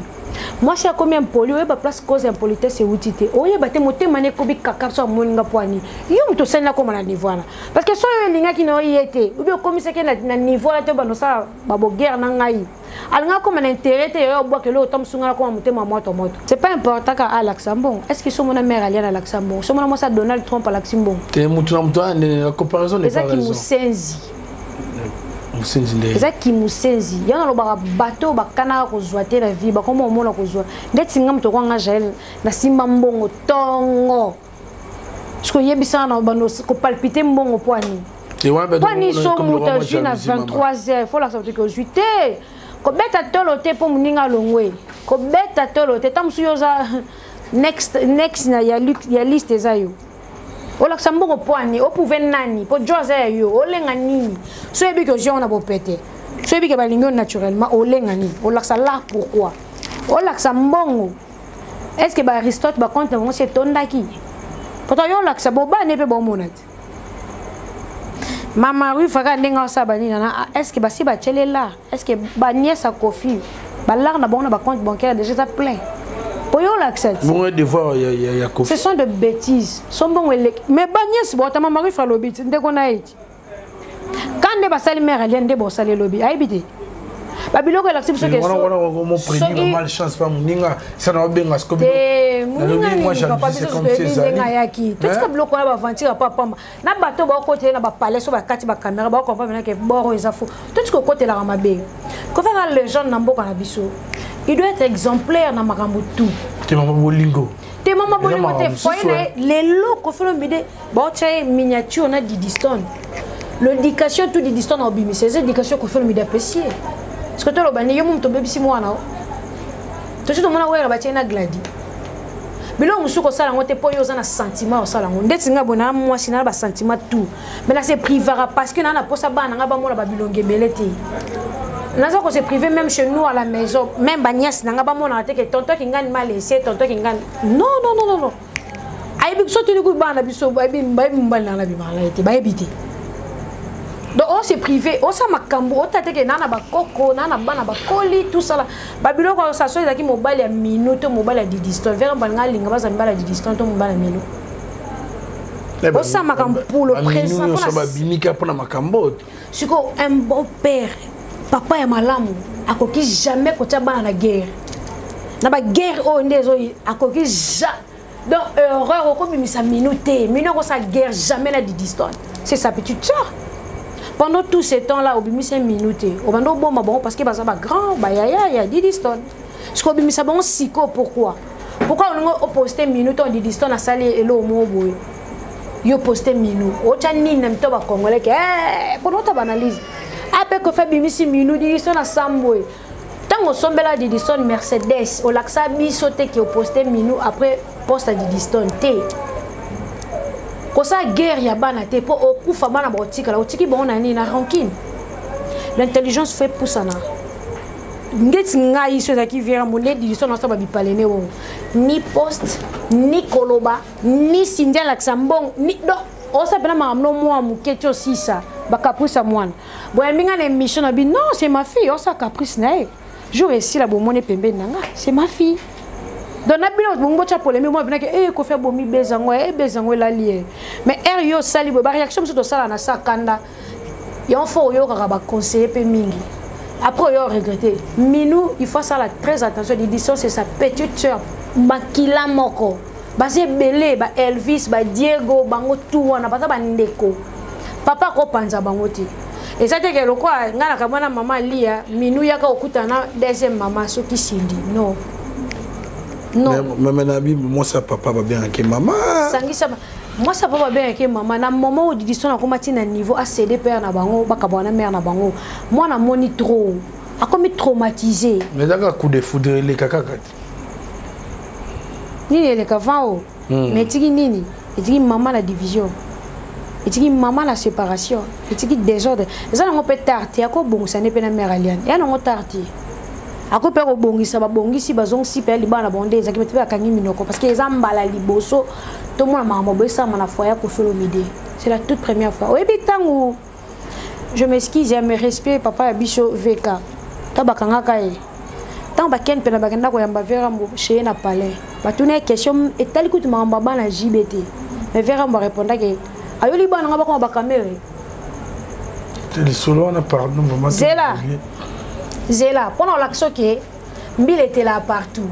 Mwasi akomi impoli, oyeba place cause ya impolitesse euti te, oyeba te motema ne ekobi kaka so amoni nga mpo ani yo moto osali nakoma na niveau wana, parce que soki oyo elingaki na yo ye te, obi okomisaki na niveau wana te, obanda osala baboguerre na ngai, alinga akoma na intérêt te, yoyo obwaka eloko ta mosu ngai nakoma motema moto moto. C'est pas important kaka alakisa mbongo. Est ce que so mona mare aliana alakisa mbongo, so mona mwasi ya Donald Trump alakisi mbongo? Te, motu na motu la comparaison n'est pas raison. Kimusenzi. Musenzi nde. Eza kimusenzi. Yango nalobaka, bato oyo bakanaka kozwa te na vie, bakoma omona kozwa. Ndeti nga moto okwanga Jael, nasimba mbongo ntongo, soki oyebisaka na bando kopalpite mbongo mpo ani mpo ani, so moto azwi na 23 heures, folakisa bato ke ozwi te. Kobeta tolo te mpo moninga alongwe, kobeta tolo te. Ta mosusu yo oza next, next na ya, ya liste eza yo. Olakisa mbongo mpo ani oprouve nani? Mpo jo aza ya yo, olenga nini? So oyebi ke ozwi yango na bopete, so oyebi ke balingi yo naturellement, olenga nini? Olakisa la pourquoi olakisa mbongo? Est ce que baaristote bacompte na bango si etondaki? Pourtant yo olakisa bobane mpe bomona te. Mama Rufa kaka ndenge asala banini na, est ce que basi batiele la? Est ce que baniese ya Kofi balare na bango na bacompte bancaire déjà eza plein po yo olakisa ti? Bongo devoir ya Kofi. Ce sont de bêtises. So mbongo eleki, mais baniese bota. Mama Rufa alobi ti ndeko na ye ti ka nde basali mare alia nde bosali elobi ayebi te babiloko elakisi biso ke malchance pa moninga sana babenga. Te, moninga nini papa? Biso toyebi ndenge ayaki. Totika biloko wana, baventure pa pamba na bato baokotela na bapalais, so bakati bacaméra, baocomprendre ke boro eza fo. Totika okotelaka mabe. Kofaka légende na mboka na biso, il doit être exemplaire na makambo tout. Te, mama bolingo. Te, mama bolingo te. Foyer na ye lelo, Kofi Olomide, baotya ye miniature na Didistone. L'éducation tout Didistone na obimisa eza éducation Kofi Olomide apesi ye. Parce que toloba ni yo moto obebisi mwana o tosi tomona wera batie na Gladi. Biloko mosusu kosala yango te mpo yo oza na sentiment osala yango. Ndeti nga boye, naa mwasi, naa basentiment tout, mais na se privaka parce que naa na posa bana na nga bamona babilongi ebele te. Naza kose privé même chez nous à la maison, même baniasi na nga bamonaka te ke tonton Kingani m'a laissé, tonton Kingani. Non, non, non, non, non. Ayebi so tuni kuyi bana na biso bayebi mobali na nga na bimaka na ye te, bayebi te. Donc on se privé, osala makambo ota te ke naa na bakoko, naa na bana bakoli, tout ça la babiloko oyo. Saso ezalaki mobali ya Minu to mobali ya Didiston, vera balinga alinga baza mibali ya Didiston to mobali ya Minu, osala makambo pour le présent. Babimika mpona makambo. Sikoyo un bon père, papa ya malamu, akoki jamais kotia bana na guerre, na baguerre oyo nde ezo. Akoki ja donc erreur okobimisa Minu te. Minu akosala guerre jamais na Didiston, c'est sa petite sœur. Pendant tout ce temps là obimisa Minu te, obanda oboma bango parce que baza bagrand bayaya ya Didiston. Sikoyo obimisa bango sikoyo pourquoi? Pourquoi olingi oposte Minu to Didiston asali eloko moko boye, yo poste Minu, otya nini na mito bacongolais ke mpona ota baanalyse ape Kofi abimisi Minu, Didiston asamboye? Ntango osombela Didiston Mercedes, olakisa biso te ke oposte Minu après poste ya Didiston te. Kosala guerre ya bana te mpo okufa, bana bakotikala otiki bango na nini? Na rancune. L'intelligence fait pusana. Ndeti ngai so ezalaki viera monde Didiston nasala babipalene bongo, ni poste, ni koloba, ni Sindi alakisa mbongo, ni donc osala mpena makambo no mwa moke ti osisa bacaprice ya mwana. Boyambi nga na émission na bi non, c'est ma fille, osala caprice na ye jour esila, bomoni pembeni na nga, c'est ma fille. Donc na bino bongo botya polémique mwa binaki e Kofi abomi bezango e bezango elali ye. Mais heure yo osali boye, baréaction mosusu tosala na sa kanda yango, fo oyokaka baconseiller mpe mingi, après oyo regretter. Minou, il faut asala très attention. Didison, c'est sa petite sœur, makila moko, baza ebele, ba Elvis, ba Diego, bango tu wana baza bandeko. Papa akopanza bango te. Eza te ke lokola ngai nakamwa na mama Lia, Minu yaka okutana na deuxième mama soki Sindi. Non, non. Mama na bi mwasi ya papa babengaki mama. Sangisa mwasi ya papa babengaki mama. Na moment oyo Didison akoma ti na niveau acd père na bango, bakabwana na mare na bango, mwana amoni trop, akomi traumatisé. Mais ezaka coup de foudre, eleka kaka te. Nini eleka van o? Mais etiki nini? Etiki mama na division, etiki mama na séparation, etiki désordre. Eza nango mpe tard te, akobongisa nde mpe na mare Aliane. Eya nango tard te, akoki mpe kobongisa. Babongisi, bazongisi mpe libala na bango nde ezalaki mpe bakangi minoko, parce que eza mbala liboso tomona makambo boye esalama na foyer Kofi Olomide. C'est la toute première fois. Oyebi ntango, je m'excuse ya mes respect, papa ya biso VK, ta bakangaka ye. Ntango bakende mpe na bakenda koyamba Verambo chez ye na palais, batuna ye question etali kutu makambo ya bana JB te, mais Verambo arépondaki ayoli bana nga bakoma bakamere. Lisolo wana, pardon, vraiment. Zela, zela, mpona olakisa oke mbila etelaka partout.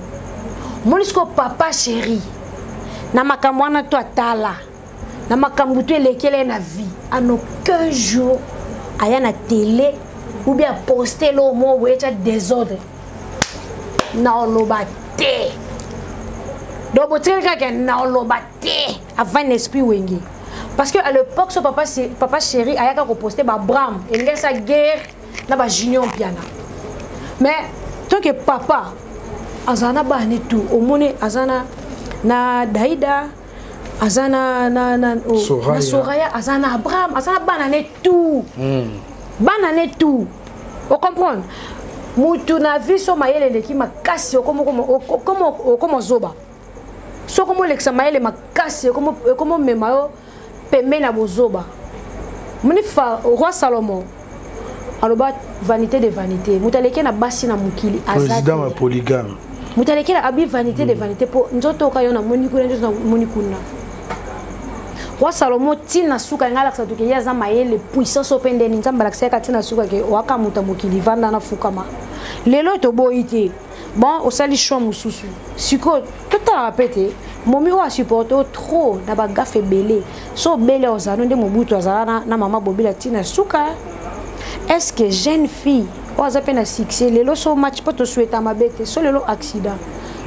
Omoni sikoyo papa chéri na makambo wana to atala na makambo to elekela ye na vie, en aucun jour aya na télé ou bien aposte eloko moko boye etya désordre na oloba te. Donc botikali kaka na oloba te avant esprit Wenge, parce que à l'époque so papa, papa chéri ayaka koposte babram elingi asa guerre na bajunior Mpiana. Mais tant que papa azala na bana ne tout, omoni aza na Daida, aza na, oh, Soraya. Na Soraya, aza na Abraham, aza na bana ne tout. Bana ne tout, ocomprendre mutu na vie so mayele eleki makasi, okoma ozoba. Soki omolekisa mayele makasi, ekomomema yo pembeni ya bozoba. Moni fa roi Salomon aloba vanité de vanité, moto aleki na basi na mokili aza président ya te. Polygame. Moto aleki na abi vanité de vanité, mpo nzoto oka yo namoni kuna, nzoto namoni kuna. Roi Salomo ntina suka ngai alakisa toke ye aza mayele, puissance oyo mpe ndeni Nzambe alakisa yaka ntina suka ke oaka moto ya mokili vanda na fukama. Lelo toboyi te, bon, osali choix mosusu. Sikoyo totalaka mpe te momi oyo asupporte oyo trop na bagafe ebele. So obele ozala nde Mobutu azala na mama Bobila ntina suka. Est ce que jeune fille oyo aza mpe na succès lelo, so match mpo tosouhaita mabe te, so lelo accident,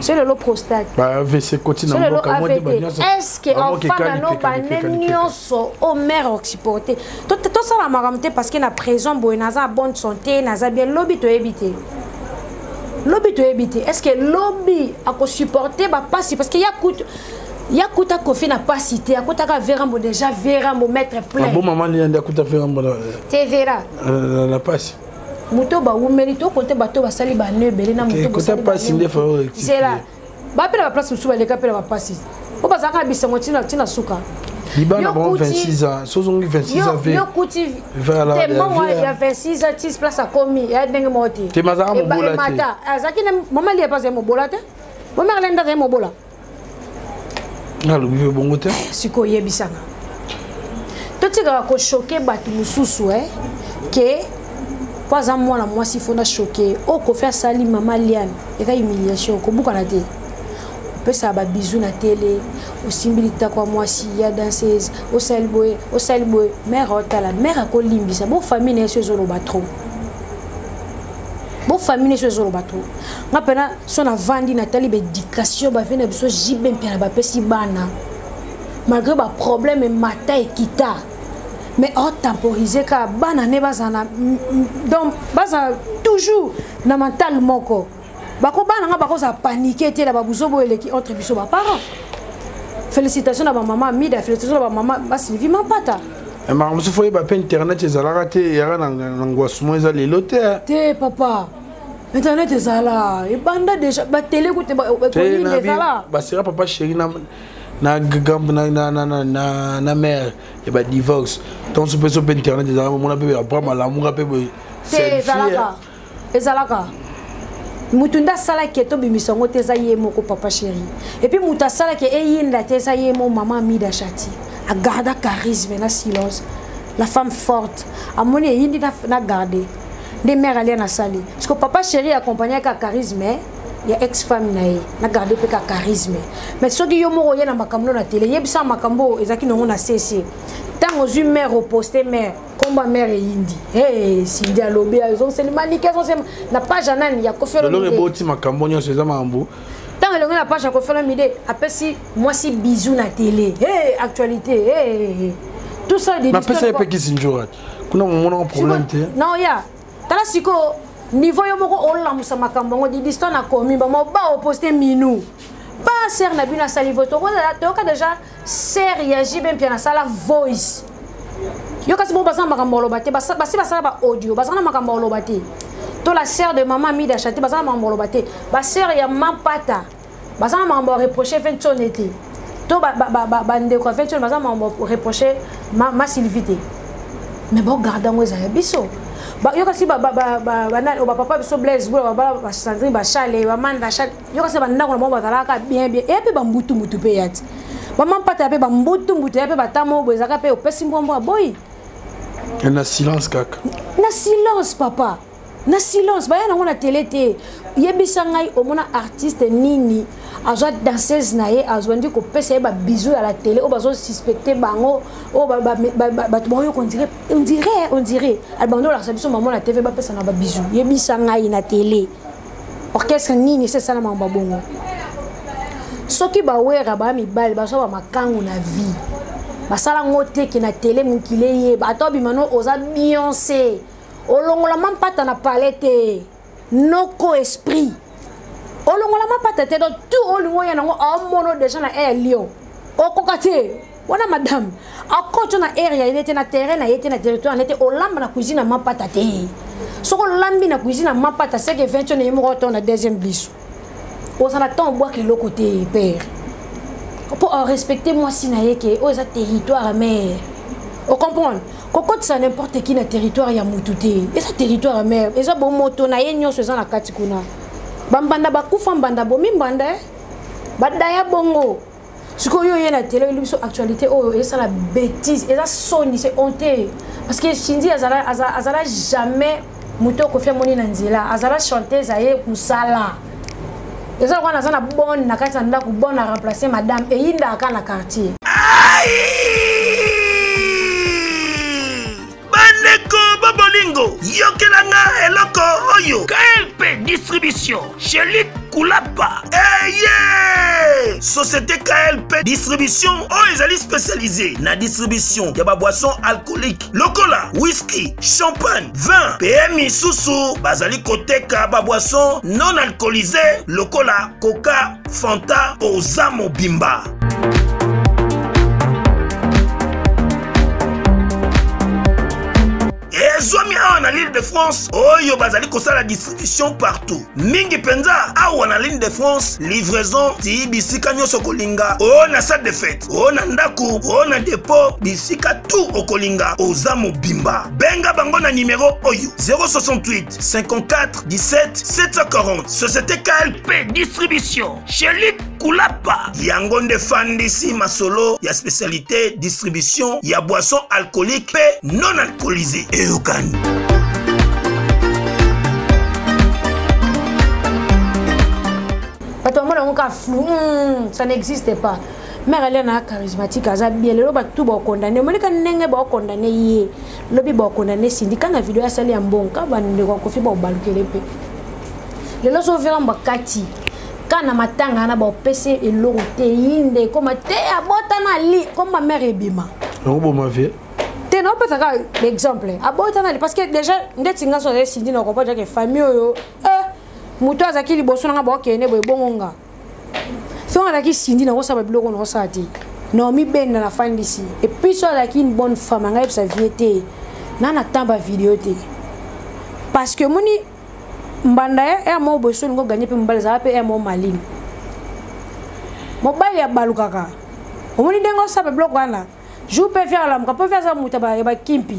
so lelo prostate, ba AVC koti so na lelo mboka mwa te AVT, banyonso est ce que bamoka enfant na ekali no peka, bane lipeka, lipeka. Nyonso oyo mare osupporte, tosala makambo te parce que na présent boye naza na bonne santé, naza bien. Lobi toyebi te, lobi toyebi te. Est ce que lobi akosupporte bapasi? Parce que ya kutu ya kuta Kofi na pasi te, akutaka Verambo déjà, Verambo maître plein. Bo mama ni andi akuta Verambo na Te, Vera. Na pasi. Moto bawumeli tokote, bato basali bane ebele na Te, moto. kota pasi nde fa rectifier. Zela, bapela baplace mosusu, baleka mpe na bapasi po bazalaka na bisengo ntina suka. Libana Yo bango kuti 26 ans, sozongi 26 ans yo kuti Vers te la mbongo vie, ya 26 ans 6 place akomi ya ndenge moko te. Te, mazalaka mobola te. Emata azalaki na mama lia mpe azali mobola te, mama alenda azali mobola. Nalobi mpe bongo te. Sikoyo oyebisanga, totikaka kochoquer bato mosusu ke mpo aza mwana mwasi, fo na choquer. Oyo Kofi asali mama Liane eza humiliation. Kobukana te, opesaka babizu na tele, osimbi litako ya mwasi ya danseuse, osali boye, osali boye, mare otala, mare akolimbisa. Bo famille na ye so ezoloba trop, bo famille na ye so ezoloba trop. Nga mpena so navandi, natali baéducation bave na biso JB mpe na bapesi bana, malgré baproblème emata ekita, mais otemporize kaka bana nde bazala na, donc bazala toujours na mental moko. Bako bana nga bakozala panique te na babuzobo eleki entre biso baparent. Félicitation na bamama Mida, félicitation na bamama Basylvie Mampata. Makambo mosusu fo oyeba mpe, internet ezalaka te, eyaka na ngwasumo, eza lelo te. Te papa, internet ezala ebanda déjà, batele kute ekoyini ezala. Basera papa chéri na gambe na mare ya badivorce, donc so mpe so mpe internet ezalaka, momona mpe Abraham alamuka mpe boye. Te, ezalaka, ezalaka. Mutu nde asalaki tobimisa yango te, eza ye moko papa chéri. Et puis mutu asalaki eyinda te, eza ye mo mama Amida Chati agarda charisme na silence, la femme forte. Amoni eyindi na garde nde mare alia na sali, parce que papa chéri accompagnaka charisme ya ex femme na ye na garde mpe ka charisme. Mais soki yo moko oye na makambo na tele, yebisa makambo ezalaki nango na cc, ntango ozwi mare, oposte mare, komba mare eyindi. Hey, Sindi alobi azongiseli manike, azongiseli na page ya nani, ya Kofi. Lelo eboti makambo nyonso, eza makambo. Ntango elongi na page ya Kofi Olomide, apesi mwasi bizu na télé, hey, actualité, hey, hey. Tout ça. Napesa ye mpe kisi njora kuna, momonaka problème te. Non, ya tala sikoyo niveau yo moko olamusa makambo yango. Didiston akomi bamo ba oposte minu ba sere na bino asali voice, toyoka déjà sere ya JB Mpiana asala voice. Yo kasi bongo baza na makambo oloba te, basi basala ba audio, baza na makambo oloba te. To la sœur de mama Mida Chate baza na makambo oloba te, basœur ya Mampata baza na makambo reproche Ventone te, to bandeko ya Ventone baza na makambo reproche ma Sylvie te. Mais bogarde yango, ezala biso. Yo kasi bapapa biso Blaise Bula, babala baSandrine, bachale, bamanda chale. Yo kasi bandako na bango bazalaka bien bien, eya mpe bambutumbutu mpe ya ti bamampata mpe bambutumbutu ya mpe batamo boye, ezalaka mpe opesi mbwambwa boyi. Na silence kaka. Na silence, papa, na silence. Baya nango na tele te. Yebisa ngai, omona artiste nini azwa danseuse na ye, azwandi kopesa ye babizu ya la tele oyo bazosuspecte bango, oyo bato baoyoka, on dirait albando olakisa biso mamo na TV, bapesa na babizu? Yebisa ngai, na tele, orchestre nini ese esala makambo bongo? Soki bawera baya mibali, bazwa bamakangu na vie, basala ngo teke na tele, mokili eyeba. Ata obima no, oza Beyoncé, olongola mampata na palais te, noko esprit olongola mapata te. Donc tout olingo oya nango, aomono déjà na air lion, okoka te wana. Madame akoti na aire ya ye te, na terrain na ye te, na territoire na ye te. Olamba na cuisine ya mapata te. Soki olambi na cuisine ya mapata, seke 20 na ye moko to na deuxième biso, ozala ntan obwaka eloko te, père, mpo arespecte mwasi na ye ke oyo eza territoire mare. Ocomprendre? Kokotisa n'importe qui na territoire ya mutu te. Eza territoire ya mare, eza bomoto na ye nyonso eza na kati kuna. Bambanda bakufa, mbanda bomi, mbanda badaya bongo. Sikoyo oyo ye na tele, oyebi biso actualité oyo esala bêtise, eza soni, c'est honte, parce que Cindy azala, azala jamais moto okofi amoni na nzela. Azala chanteuse, aye mosala, eza lokola naza na bonne na kati ya ndako, bonne a remplacer madame, eyindaka na quartier. Bandeko babolingo, yokelanga eloko oyo. KLP Distribution, Shelik Kulapa eye. Société KLP Distribution oyo ezali spécialisé na distribution ya baboisson alcoolique lokola whisky, champagne, vin mpe misusu. Bazali koteka baboisson non alcoolisé lokola Coca, Fanta. Oza mobimba. Ezwami awa na l'Île de France oyo bazali kosala distribution partout, mingi mpenza awa na l'Île de France. Livraison ti bisika nyonso okolinga, oyo na salle de fête, oyo na ndako, oyo na dépôt, bisika tout okolinga. Oza mobimba, benga bango na nimero oyo: 068 54 17 740. Société KLP Distribution, Shelik Kulapa, yango nde fandisi masolo ya spécialité distribution ya boisson alcoolique mpe non alcoolisé. Eyokani. Bato bamona yango ka flou, ça n'existe pas. Mare alia na charismatique, aza bien. Lelo bato bakondane, omonika ndenge bakondane ye, lobi bakondane sindika na video asali ya mbongo ka bandeko akofi, baobalukele mpe lelo so overa bakati ka na matanga wana, baopesi eloko te. Yinde ekoma te, abotana ali koma mare ebima. Yango boma vie. Te, naopesaka exemple, abotana ali, parce que déjà ndeti nga so azali Sindi, na comprendre ke famille oyo, moto azalaki liboso nanga, baokende boye bongo. Nga soki azalaki Sindi, nakosala biloko nakosala te, naomibenda nafandisi. Et puis so azalaki une bonne femme, anga yebisa vie te na na tamba video te, parce que moni mbanda ye ere moko boye, so olingi oganye mpe mobali, ezala mpe ere moko malini, mobali abalukaka. Omoni ndenge osala biloko wana, jour mpe vie alamuka mpo vie aza moto ya bakimpi.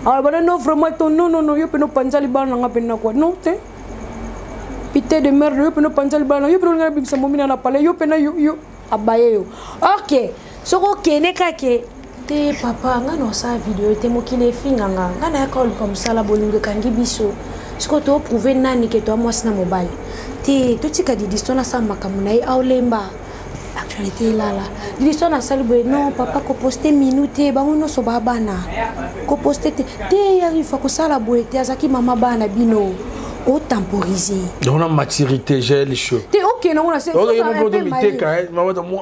Aloba: "Non, vraiment to, non, non, non, yo mpe nopanza libala nanga mpe nakwa non te, pite de merde, yo mpe nopanza libala, yo mpe nolinga nabimisa momina na pale, yo mpe na yo, yo abaye yo." Ok, soki okende kake te, papa, ngai na osala video te, mokili efinganga ngai, nayaka oluka mosala, bolingo ekangi biso, sikoyo toprouve nani ke toa mwasi na mobali te? Totika Didiston asala makambo na ye, aolemba actualité elala. Didiston asali boye: "Non papa, koposte minu te, bango nyonso babana, koposte te te, yarifa kosala boye te, azalaki mama bana bino." Otemporiser. Donc la maturité, j'ai les cheveux. Te, okende ngo na se.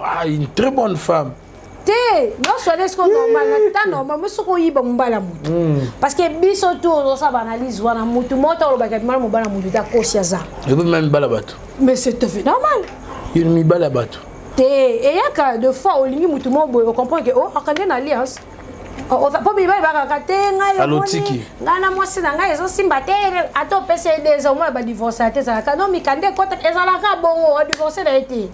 Ah, une très bonne femme. Te, nyonso wana esiko normal na ta normal mo. Soki oyiba mobali ya motu, parce que biso tu ozosala baanalyse wana, motu moko olobaka bimala mobali ya motu te, akosi aza. Ebi mibali ya bato. Mais c'est tout à fait normal. Mibali ya bato. Te, eyaka de fois olingi motu moko boye, ocomprendre ke o akande na alliance, mpo mibali bakaka te. Ngai omoni, ngai na mwasi na ngai ezosimba te, ata opesi ye 2 ans, omona badivorce te, ezalaka no mikanda ekota, ezalaka bongo, odivorce na ye te.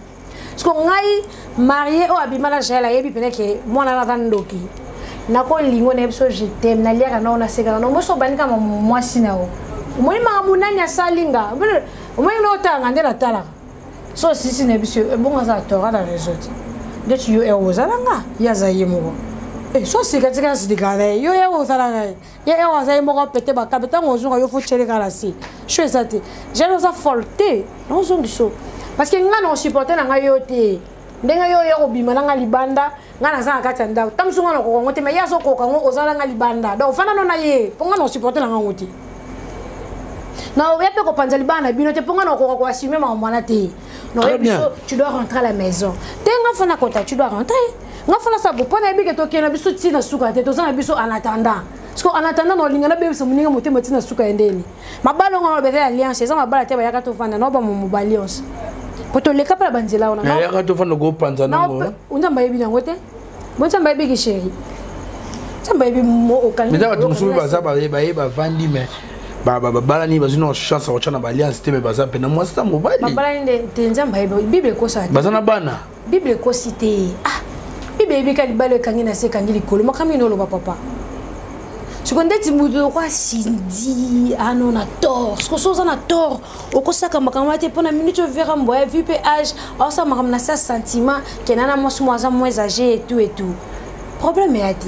Parce que ngai marié oyo abima na Jael, ayebi pene ke mwana na aza ndoki. Nakolingo na biso, je t'aime, naliaka nao, nasekaka nao. Moso obandi kaka mwasi na yo, omoni makambo nani asali nga, omoni na otanga nde natalaka. So sisi na biso ebongo aza tora na réseau te, ndeti yo ero ozala nga, ye aza ye moko. So sika tika silikaka na ye, yo ye ozala na ye, ye ero aza ye moko pete bakabe. Ntango ozonga, yo fo tyeleka na se sho eza te. Jane oza folle te, naozongiso parce que nga na osupporte na ngai yo te. Ndenge yo oya kobima na nga libanda, nga naza na kati ya ndako, ta mosu nga nakoka yango te, mais ye azokoka yango. Ozala nga libanda, donc ofanda no na ye, mpo nga na osupporte na ngango te. Na oya mpe kopanza libala na bino te, mpo nga nakoka koassume makambo wana te. Naoyebi biso, tu dois rentrer à la maison te. Nga fana kota, tu dois rentrer. Nga fana sabo mpo nayebi ke tokende na biso ntina suka te. Toza na biso en attendant, parce que en attendant na olinga nabebisa moninga motema ntina suka ya ndeni. Mabala ngo naloba eza alliance, eza mabala te. Bayaka tovanda nao bamomo ba alliance po toleka mpe na banzela wana. Yaka tovanda kopanza nango. Nzambe ayebi nango te. Bo Nzambe ayebiki chéri, Nzambe ayebi. Okangi bato mosusu baza baye bavandi, mais babalani, bazwi na chance ya kotya na baalliance te, mais baza mpe na mwasi na mobali. Babalani nde te. Nzambe ayebi, Bible ekosaka te. Baza na bana. Bible ekosi te. Ah, Bible eyebi ka libala ekangi na se, ekangi likolo. Makambo nini oloba, papa? Siko ndeti moto lokwa Sindi ano na tort. Siko so oza na tort, okosaka makambo te. Mpona minute overa mboya vu mpe age, aosala makambo na sa sentiment kenda na mwasi mo aza moins âgé et tout et tout. Problème eya te,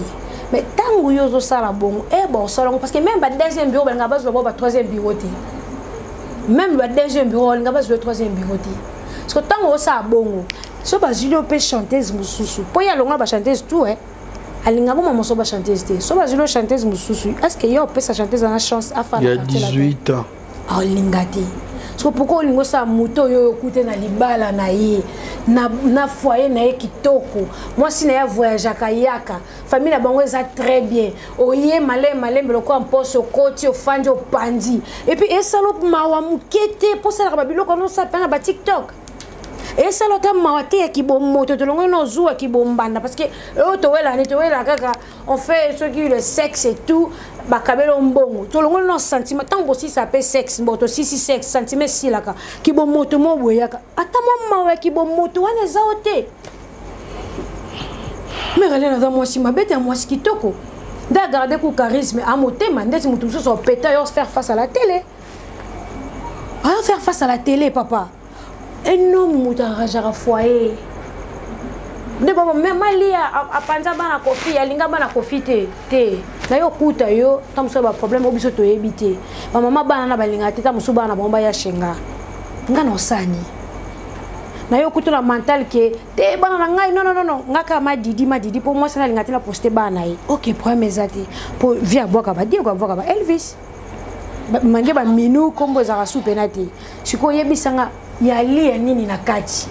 mais ntango yo ozosala bongo, e baosala yango parce que même ba deuxième bureau balingaka bazwa bao ba troisième bureau te. Même ba deuxième bureau balinga bazwa troisième bureau te. Parce que ntango osala bongo, so bazwili yo mpe chanteuse mosusu, mpo ye alongola bachanteuse tout, eh? Alinga boma moso bachanteuse te. So bazwili yo chanteuse mosusu, est ce que ye opesa chanteuse wana chance afanda? Ya 18 ans. Aolinga te. So pourquoi olingi osala moto oyo okute na libala na ye, na foyer na ye kitoko, mwasi na ye avoyageaka, yaka famille na bango eza très bien, oye malembe malembe lokola mposo, okoti, ofandi, opandi, et puis esala mawa moke te mpo osalaka babiloko wana, osala mpe na batiktok, esala ata mawa te ya kibomoto. Tolongoli na ozuwa kibombanda, parce que oyo towelani, towela kaka, on fait soki le sexe et tout, bakabeli mbongo. Tolongoli na sentiment. Ntango bosisa mpe sexe, bo tosisi sexe, sentiment esilaka, kibomoto mo boyaka, ata mwa mawa ya kibomoto wana eza o te. Mare Helene aza mwasi mabe te, ya mwasi kitoko nde agarde ku charisme a motema. Ndeti moto mosusu opeta yo faire face à la télé, ayo faire face à la télé. Papa, un homme, moto arrangeaka foyer nde baba malia apanza bana Kofi, alinga bana Kofi te te. Na yo okuta yo ta mosusu baproblème oyo biso toyebi te. Bamama bana na balingaka te, ta mosusu bana na bango baya shenga nga na osani na yo okuta na mental ke te bana na ngai. Non, non, non, nga kaka Madidi, Madidi, mpo mwasi nalinga te na poste bana na ye. Ok, problème eza te, mpo vie abwaka badiego, abwaka ba Elvis, mange baminu, nkombo ezalaka su pena te. Sikoyo oyebisanga yali ya nini na kati?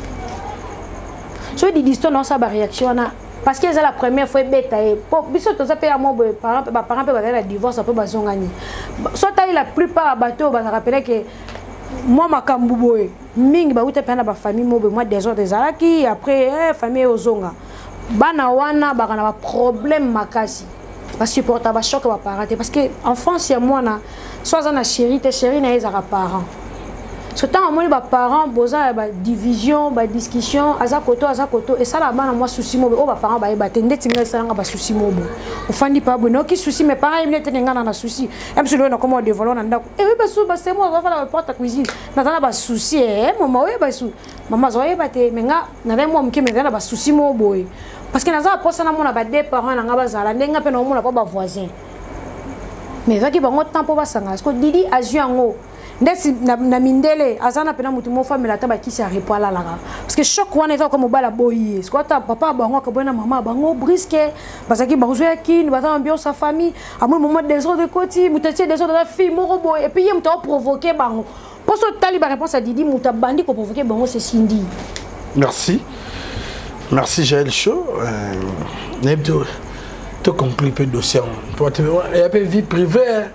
So Didiston naosala baréaction wana parce que eza la première fois ebeta ye, po biso toza mpe ya mo boye, baparent mpe bazali na divorce mpe bazongani. So tali la plupart ya bato oyo bazalaka pene ke mwa makambo boye mingi, bauta mpe na bafamille mo boye, mwa désordre ezalaki. Après famille ozonga, bana wana baka na baproblème makasi, basupporta bachoc ya baparent te, parce que enfance ya mwana so aza na chéri te, chéri na ye ezalaka parent. So ntango amoni baparent boza ya badivision, badiscussion, aza koto, aza koto, esalaka bana mwa susi mobo oyo baparent bayeba te. Ndeti ngai esalanga basusi mobo, ofandi pa boye, nayoki susi, mais parent yebi nete ngai na na susi ya biso. Loyo nakoma odevola na ndako, ewi basu basemo azofala baporte ya cuisine, naza na basusi e mama oyeba su mama azoyeba te, mais nga nazali mwa moke, mais naza na basusi moko boye, parce que naza na mposa namona bade parent na nga bazala ndenge nga mpe naomona mpo bavoisin, mais ezwaki bango temps mpo basangana. Siko Didi azwi yango ndeti na mindele, aza na mpena motu moko amela ata bakisi ya repo, alalaka, parce que choc wana eza kwa mobali aboyi ye. Siko ata papa bango akaboyi na mama bango briske, bazalaki bazwi ya kini, baza ambiance ya famille. Amoni moma désordre ekoti, moto atie désordre aza fille moko boye, et puis ye moto aoprovoke bango. Mpo so otali baréponse ya Didi, moto abandi koprovoke bango, c'est Cindy. Merci, merci Jael Show. Nayebi to conclure mpe dossier yango ya mpe vie privée.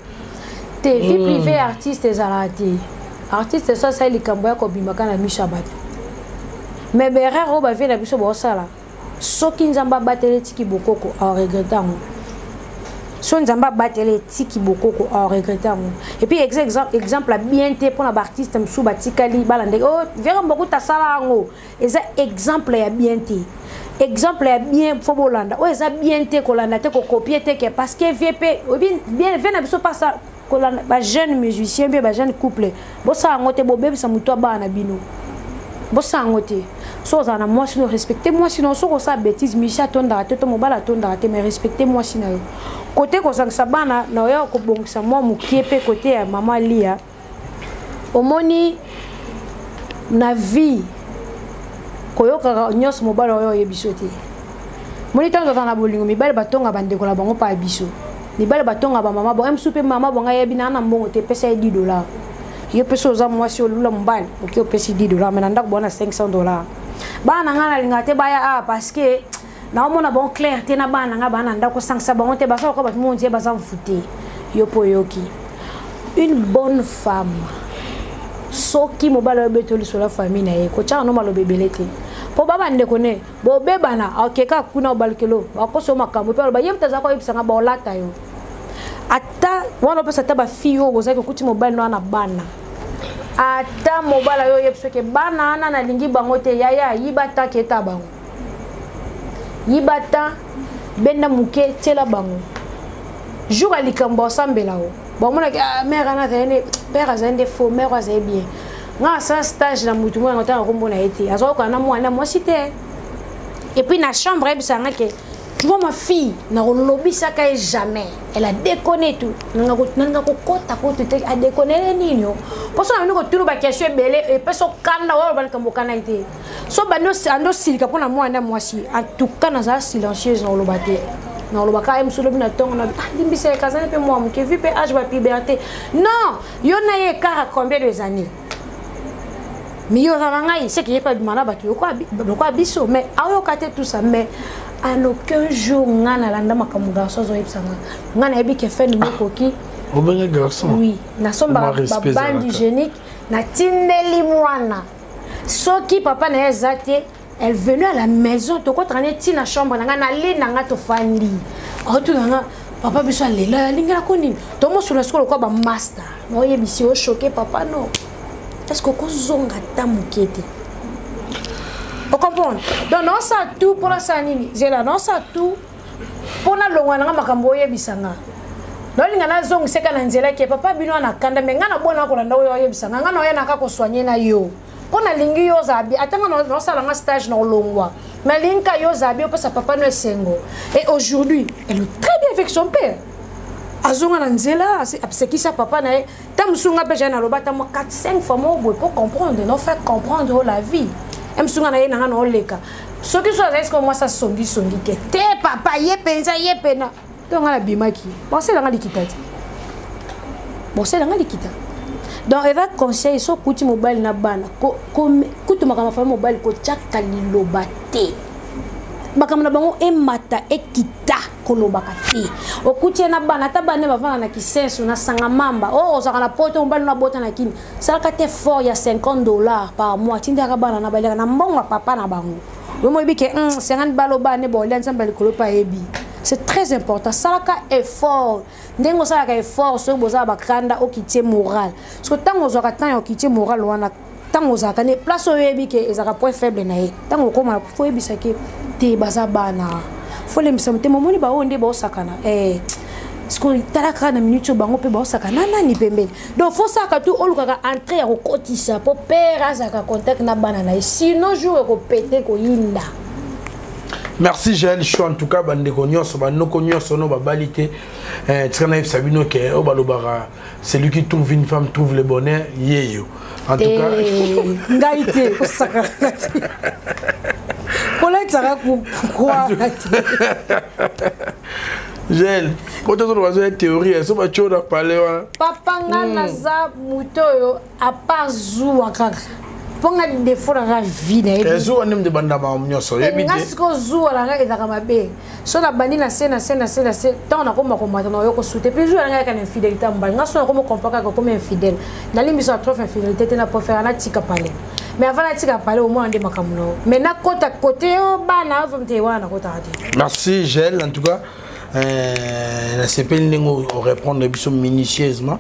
Te, vie privée artiste ezalaka te. Artiste so asali likambo ya kobimaka na miso ya bato, mais baerreur oyo bavie na biso baosala, soki Nzambe abateli etiki bokoko, aoregrete yango. So Nzambe abateli etiki bokoko, aoregrete yango. Et puis exemple ya bien te mpona baartiste mosusu batikali bala ndenge oh, vera mbokuta asala yango, eza exemple ya bien te. Exemple ya bien fo bolanda oyo eza bien te, kolanda te, kokopie te, ke parce que vie mpe bien vie na biso mpasa kolanda bajeune musicien mpe bajeune couple. Bosala yango te, bobebisa motu ya bana na bino. Bosala yango te. So ozala na mwasi no, respecte mwasi na yo. Soki osala bétise, musicien atondaka te to mobali atondaka te, mais respecte mwasi na yo. Kote kosangisa bana na oya kobongisa mwa mokie mpe kote ya mama Lia, omoni na vie koyokaka nyonso mobali oyo oyebi biso te. Moni ntango tozala na bolingo, mibali batonga bandeko na bango mpa ya biso, mibali batonga bamama bongo mosusu mpe mama bongo ayebi naa na mbongo te, epesa ye 10 dollar. Yo mpe so oza mwasi, olula mobali, oki opesi 10 dollar, mais na ndako bona 500 dollar. Bana na ngai nalingaka te baya awa parce que naomona bango clair te na bana na ngai. Bana na ndako, osangisa bango te, baza lokola bato monzie, baza mfute. Yo mpo oyoki une bonne femme, soki mobali oyo obeto lisolo ya famille na ye, kotyaka no maloba ebele te, mpo ba bandeko ne bobebana, akeka kuna, obalukelo bakoso makambo mpe aloba ye moto azalaka oyebisanga baolata yo. Ata wana opesa ata bafille oyo bozalaki, okuti mobali no wana bana, ata mobali oyo oyebi soki bana wana nalingi bango te, yaya, yiba taki eta bango, yiba ta benda moke, tiela bango. Jour ya likambo osambela o bamonaki, ah, mare wana azali nde père, azali nde faux mare, azali bien. Nga asala stage na mutu moko yango, ntango kombo na ye te, azwaka na mwana mwasi te. Et puis na chambre ayebisanga ke tu vois ma fille, nakolobisaka ye jamais, elle a déconné tout. Nalinga kokota kotu te, adéconné nini o mposo na bino kotuna baquestion ebele, epesa okanda oyo oloba likambo okanda ye te. So bandi ando osilika mpo na mwana mwasi. En tout cas nazala silencieuse, nakoloba te, nakoloba kaka ye mosu lobi na ntongo na ah, limbisa ye, kazani mpe mwa moke vu mpe âge ba puberté. Non, yo na ye écart à combien des années? Mais yo ozala ngai seke ye mpe abima na bato lokola biso, mais aoyoka te tout ça. Mais en aucun jour nga nalanda makambo garçon azoyebisa nga. Nga nayebi ke fin nini ekoki. Obenge garçon? Oui, nasombaka babande hygiénique, natindeli mwana. Soki papa na ye aza te, elle venue à la maison, tokotaka ne ntina chambre na ngai, nale na ngai, tofandi, aotuna nga papa biso alela, alingelako nini, tomosola sikoyo lokola bamaster. Naoyebisi ochoke papa no, est ce que okozonga ata moke te? Ocomprendre? Donc naosala tout mpo nasala nini, zela, naosala tout mpo nalongwa nanga makambo oyebisa nga. Naolinga nazongiseka na nzela ke papa bino wana kanda, me ngai nabona kolanda oyo oyebisa nga. Ngai naoya naka kosoigne na yo mpo nalingi yo ozala bien. Ata nga naosala nga stage na olongwa, mais alingi ka yo ozala bien, opesa papa no esengo. Et aujourd'hui elle est très bien avec son père, azonga na nzela, asekisa papa na ye. Ta mosusu nga mpe jai naloba ata mwa 4 5 fois moko boye po comprendre, no faire comprendre o la vie. E mosusu nga na ye na nga na oleka, soki so azali sikoyo mwasi asongisongi te te, papa ye mpenza ye mpena to nga nabimaki, boselanga likita te, boselanga likita. Donc eza conseil: so okuti mobali na bana, kutu makambo fami mobali, kotiaka liloba te, makambo na bango emata ekita, kolobaka te. Okuti ye na bana, ata bana bavanda na kisensu na sanga mamba oyo ozalaka na poto, mobali no abota na kini, salaka te fort ya 50 $ par mois, tindaka bana na baliaka na mbongo ya papa na bango. Yo moyebi ke 50 baloba ne bolia, Nzambe ya likolo mpe ayebi. C'est très important, salaka effort ndenge osalaka effort. Soki bozala bakanda, okitie moral, parce que ntango ozwaka temps ya okitie moral wana, ntango ozalaka ne place oyo oyebi ke ezalaka point faible na ye, ntango okóma fo oyebisaki te, baza bana, fo lembisa motema. Omoni baoyo nde baosakana, eh, sikoyo tala kaka na minute oyo bango mpe baosaka na nani pembeni. Donc fo salaka tu, olukaka entrée ya kokotisa mpo père azalaka contact na bana na ye, sinon jour ekopete koyinda. Merci Jael Show. En tout cas bandeko nyonso, banoko nyonso no babali te, tika nayebisa bino ke oyo balobaka, celui qui trouve une femme trouve le bonheur, yeyo. En tout cas ngai te, kosaka kolatisaka kwa. Jael, po tozoloba zo ya théorie, so batio na pale wana. Papa, nga naza moto oyo apart zuwa kaka mpo nga défaut nanga vie na Zuwa nde mde bandama nyonso oyebi. Nga sikoyo zuwa na nga ezalaka mabe. So nabandi na se na se na se na se, ntango nakoma komata na oyo kosute mpe zuwa na nga yaka na infidélité ya mobali. Nga so nakoma kompa kaka komi infidèle, nalimbisa trop infidélité te, na préfère natika pale. Mais avant natika pale, omona nde makambo na yo, mais nakota kote oyo bana te wana nakotaka te. Merci Gel, en tout cas nasepeli ndenge orépondre biso minutieusement.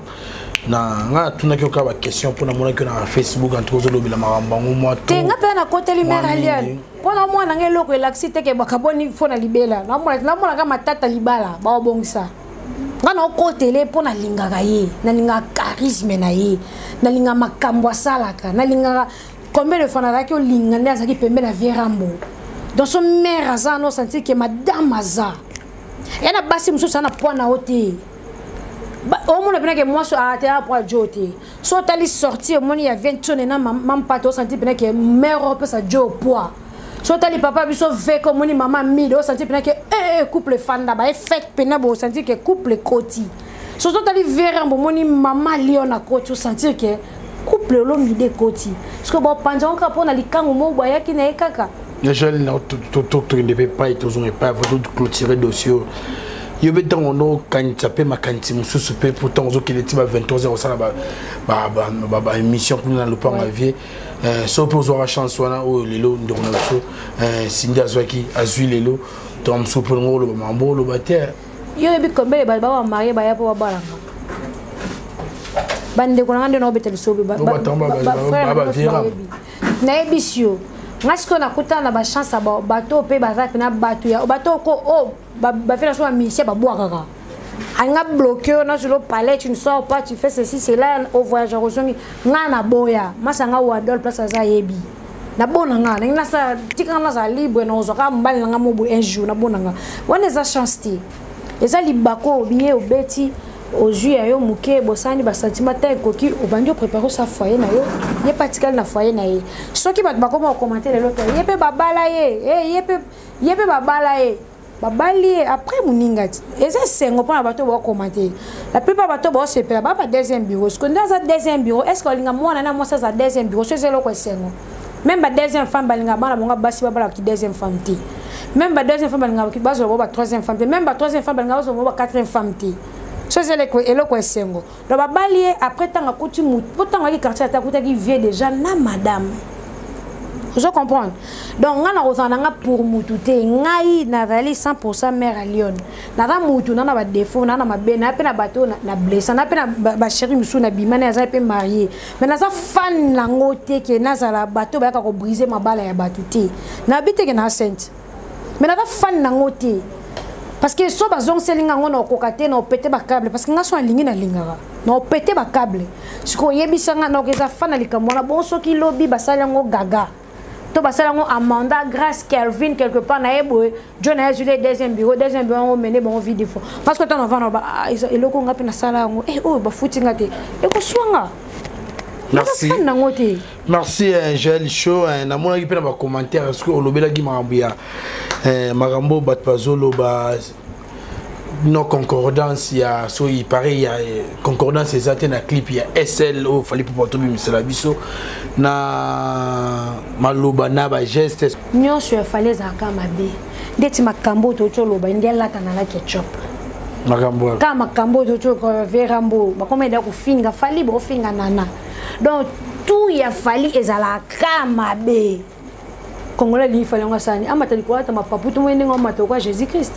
Na nga natunaki yo kaka baquestion mpo namonaki yo na Facebook, en tout cas ozolobela makambo yango mwa te. Nga mpe nakoteli mare Aliane mpo na mwana nga eloko elakisi te ke bakaboni fo na libela. Namonaka matata libala baobongisa. Nga naokotele mpo nalingaka ye, nalingaka charisme na ye, nalingaka makambo asalaka, nalingaka combien de fois nazalaki olinga nde azalaki pembe na vie Rambo. Donc so mare aza no sentir ke madame aza ya na basi mosusu aza na poids na yo te. Omona mpena ke mwasi ate apwa jo te. So otali sortie, omoni ya ventone na mampata, osanti mpena ke mare opesa jo poids. So otali papa biso veke, omoni mama mide, osanti mpena ke ee couple efanda baye fete mpena bo, osanti ke couple ekoti. So otali verambo, omoni mama Lion akoti, osentir ke couple Olomide ekoti. Parce que baopanza ngo kaka mpona likango moko bayaki na ye kaka. Joel, tokende mpe epai, tozonga epai avant toclôturer dossier oyo. Yo mpe ntango ndo okanisa mpe makanisi mosusu mpe po ntango ozokende ti ba 23 heures osala baémission kuna na lopango ya vie, so mpe ozwaka chance wana oyo lelo ndeko na biso Sindi azwaki, azwi lelo ntango mosusu mpe longo oloba makambo oloba te. Yo oyebi combien bato ba bamarie baya mpo babalanga bandeko na nga nde naobeta lisobe. Nayebisi yo, nga sikoyo nakutana na bachance ya bato mpe baza mpena bato ya bato oko oyo bafe na so bamusicien babwakaka anga bloqué yo nazolo palais, tu ne sors pas, tu fais ceci, cela, au voyage kozongi nga na boya masa nga wadol place aza yebi nabona nga ndenge nasala tika nga nazala libre, nakozwaka mobali na nga mobo un jour. Nabona nga wana eza chance te, eza libako obiye obeti ozwi ya yo moke, bosani basentiment ta ekoki, obandi oprépare osa foyer na yo, ye mpe atikali na foyer na ye. Soki bato bakoma kokomante lelo te, ye mpe babala ye, ye mpe babala ye, babali ye après moninga ti eza esengo mpona bato baokomante. La plupart bato baosepela baa ba deuxième bureau. Siko nde aza deuxième bureau, est ce que olinga mwana na mwasi aza deuxième bureau? So eza eloko esengo. Même ba deuxième femme balingaka bana bango basi babalaka deuxième femme te. Même ba deuxième femme balingaka bazwa bango ba troisième femme te. Même ba troisième femme balingaka bazwa bango ba quatrième femme te. So eza eloko esengo. Donc babali ye après ntango akuti motu po ntango ayaki quartier ata akutaki vie déjà na madame, ozo comprendre. Donc ngai nakozala na nga pour mutu te. Ngai nazali 100 mare ya Lion. Naza mutu na na badéfaut, na na mabe na mpe na bato na blessa na mpe na bachéri mosusu na bima na aza mpe marie, mais naza fan nango te ke nazala bato bayaka kobrise mabala ya bato te. Nayebi te ke na sainte, mais naza fan nango te parce que so bazongiseli nga yango na okoka te na opete bacable, parce que nga so nalingi nalingaka na opete bacable. Sikoyo oyebisa nga naoka eza fan na likambo wana. Bon, soki lobi basali yango gaga to basali yango Amanda, Grace, Kelvin quelque part na ye boye, John aye azwi le deuxième bureau, deuxième bureau yango mene bango vie defo, parce que ntango avanda ba eloko nga mpe nasala yango oyo bafuti nga te ekoswanga. Merci. Fan nango te. Merci Joël Show. Namonaki mpe na bacommentaire parce que olobelaki makambo ya makambo bato bazoloba no concordance ya so il paraît ya concordance eza te na clip ya SL oyo Fally mpo bato bimisela biso na maloba na bageste. Nyonso ya Fally ezalaka mabe ndeti makambo oyo touti oloba nde alata na la ketchup. Makambo kaka makambo oyo touti verambo bakoma eda kofinga Fally, bofinga nana. Donc tout ya Fally ezalaka mabe. Congolais alingi Fally yango asani amata likolo ata mapapu to moi ndenge amata okwa Jésus Christ.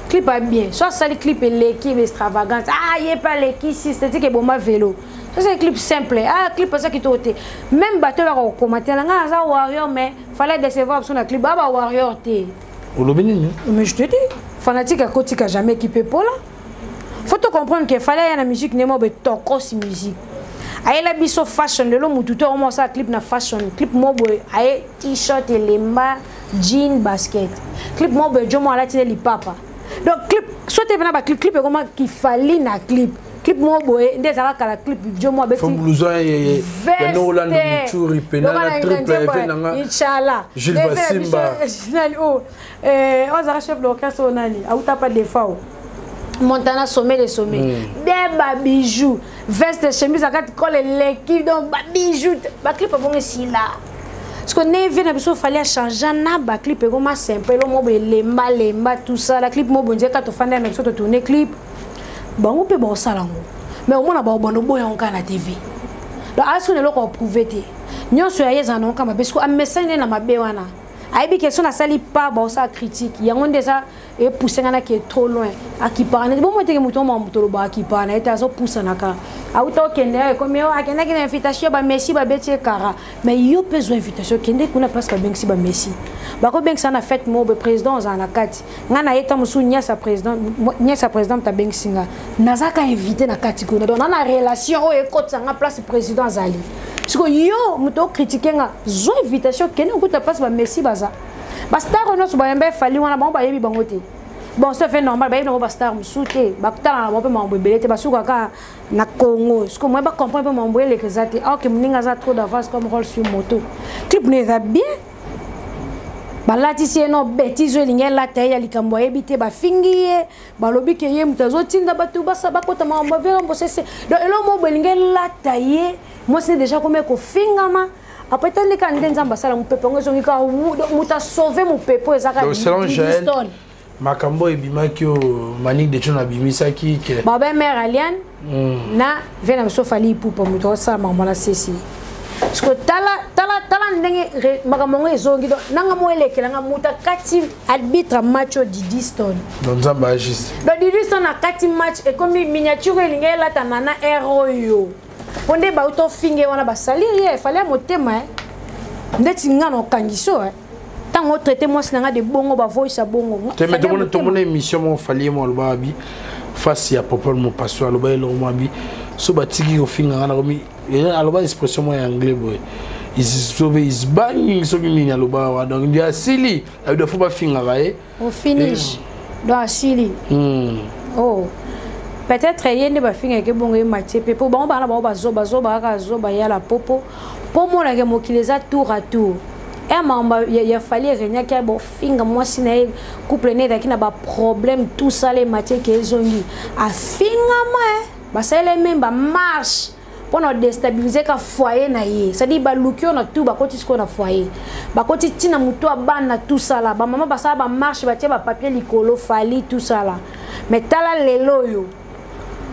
Clip a bien so asali clip eleki extravagance, ah ye mpe alekisi, c'est-à-dire ke eboma vélo. Ça c'est clip simple, ah clip aza kitoko te. Même bato baka kokomate na ngai aza warrior, mais fallait décevoir biso na clip ba warrior te. Olobi nini? Mais je te dis, fanatique akotika jamais équipe epola. Faut te comprendre que fallait ya na musique nemo be tokos musique ayela biso fashion. Lelo mutu te omo osala clip na fashion, clip mo boye aye t-shirt elemba jean basket, clip mo boye jomo alati ne lipapa. Donc clip so te mpena baclip, clip ekoma kifali na clip, clip mo boye nde ezalaka kala clip jomo abeti blouson ya Noland Muchuri pena na triple eve nanga. Inshallah. Jules Vasimba. Nani o ozalaka chef d'orchestre oyo nani auta pa defao Montana, sommet de sommet, de babijou, veste, chemise akati kole eleki. Donc babijou, baclip abongo esila parce que neve na biso Fally achange na baclip ekoma simple elo mo boye elemba lemba tout ça la clip mo bonzie ka tofanda na biso totourne clip bango mpe baosala yango, mais omona baobanda oboya yango kaka na TV. Donc asoki na eloko aprouve te, nyonso ya ye ezala nango kaka mabe. Siko amesani nde na mabe wana. Ayebi ke so nasali pa baosala critique yango nde eza epousse nga nake trop loin. Akipaka neti bomoi teke moto moko moto olobaka akipaka na ye te, azopusanaka auta okende ayo ekomi oyo akendaki na invitation bamessi babeti ye kara. Mais yo mpe zwa invitation, kende kuna place babengisi bamessi, bakobengisa na fête moko boye, président ozala na kati. Nga na ye ta mosusu niasa président, niasa président moto abengisi nga, nazaka invité na kati kuna. Donc na na relation oyo ekotisa nga place président azali. Sikoyo yo moto okritike nga, zwa invitation, kende okuta place bamessi baza, bastar oyo nyonso bayamba efali wana, bango bayebi bango te. Bon, ça fait normal, bayebi nango bastar mosusu te, bakutala na bango mpe makambo ebele te, basuka kaka na Congo. Sikoyo moye bacomprendre mpe makambo eleka eza te. Aoke moninga aza trop d'avance comme role sur moto, clip ne eza bien, balatisi ye no bétise oyo elingi elata ye ya likambo ayebi te, bafingi ye, balobi ke ye moto azotinda bato basa bakota makambo avera mbosese. Donc eloko moko boye elingi elata ye, mwasi ne déjà komi kofingama. Après tandi kaka nde Nzambe asala mopepe yango ezongi kaka, moto asauve mopepe oyo ezaka. Donc selon Jaël, makambo ebimaki oyo Manique de John abimisaki ke babe mare Aliane na vie na biso Fally Ipupa, moto asala makambo na sesi. Parce que tala tala tala ndenge makambo yango ezongi. Donc nanga mo elekelanga moto akati arbitre match oyo, Didi Stone. Donc Nzambe agiste. Donc Didi Stone akati match, ekomi miniature elingi elata nana air oyo mpo nde bauta ofinge wana basaliri ye efali ya motema ndeti nga na okangiso ntango otraite mwasi na nga de bongo, bavoice ya bongo. Te, mais tomona émission moko, Fally ye mo aloba abi face ya Popol Mopaso, aloba eloko mo abi so batiki kofinga nga nakomi, aloba expression moko ya anglais boye, sobe is banging soki nini aloba awa. Donc ndi asili abido fo bafingaka ye. Au finish donc asili. Oh, peut-être ye nde bafingaki bongo ye matie mpe mpo bango bana bango bazoba zoba kaka zoba yala popo mpo monake mokili eza tour à tour. E makambo ya Fally eregnaki ya bofinga mwasi na ye, couple ne ezalaki na baproblème, tout ça le matie ke ezongi afingama, basaleli meme bamarche mpona kodestabilize ka foyer na ye. C'est-à-dire baluki oyo na tout, bakoti sikoyo na foyer, bakoti ntina motu ya bana, tout sala bamama basala bamarche, batie bapapier likolo Fally, tout sala. Mais tala lelo oyo,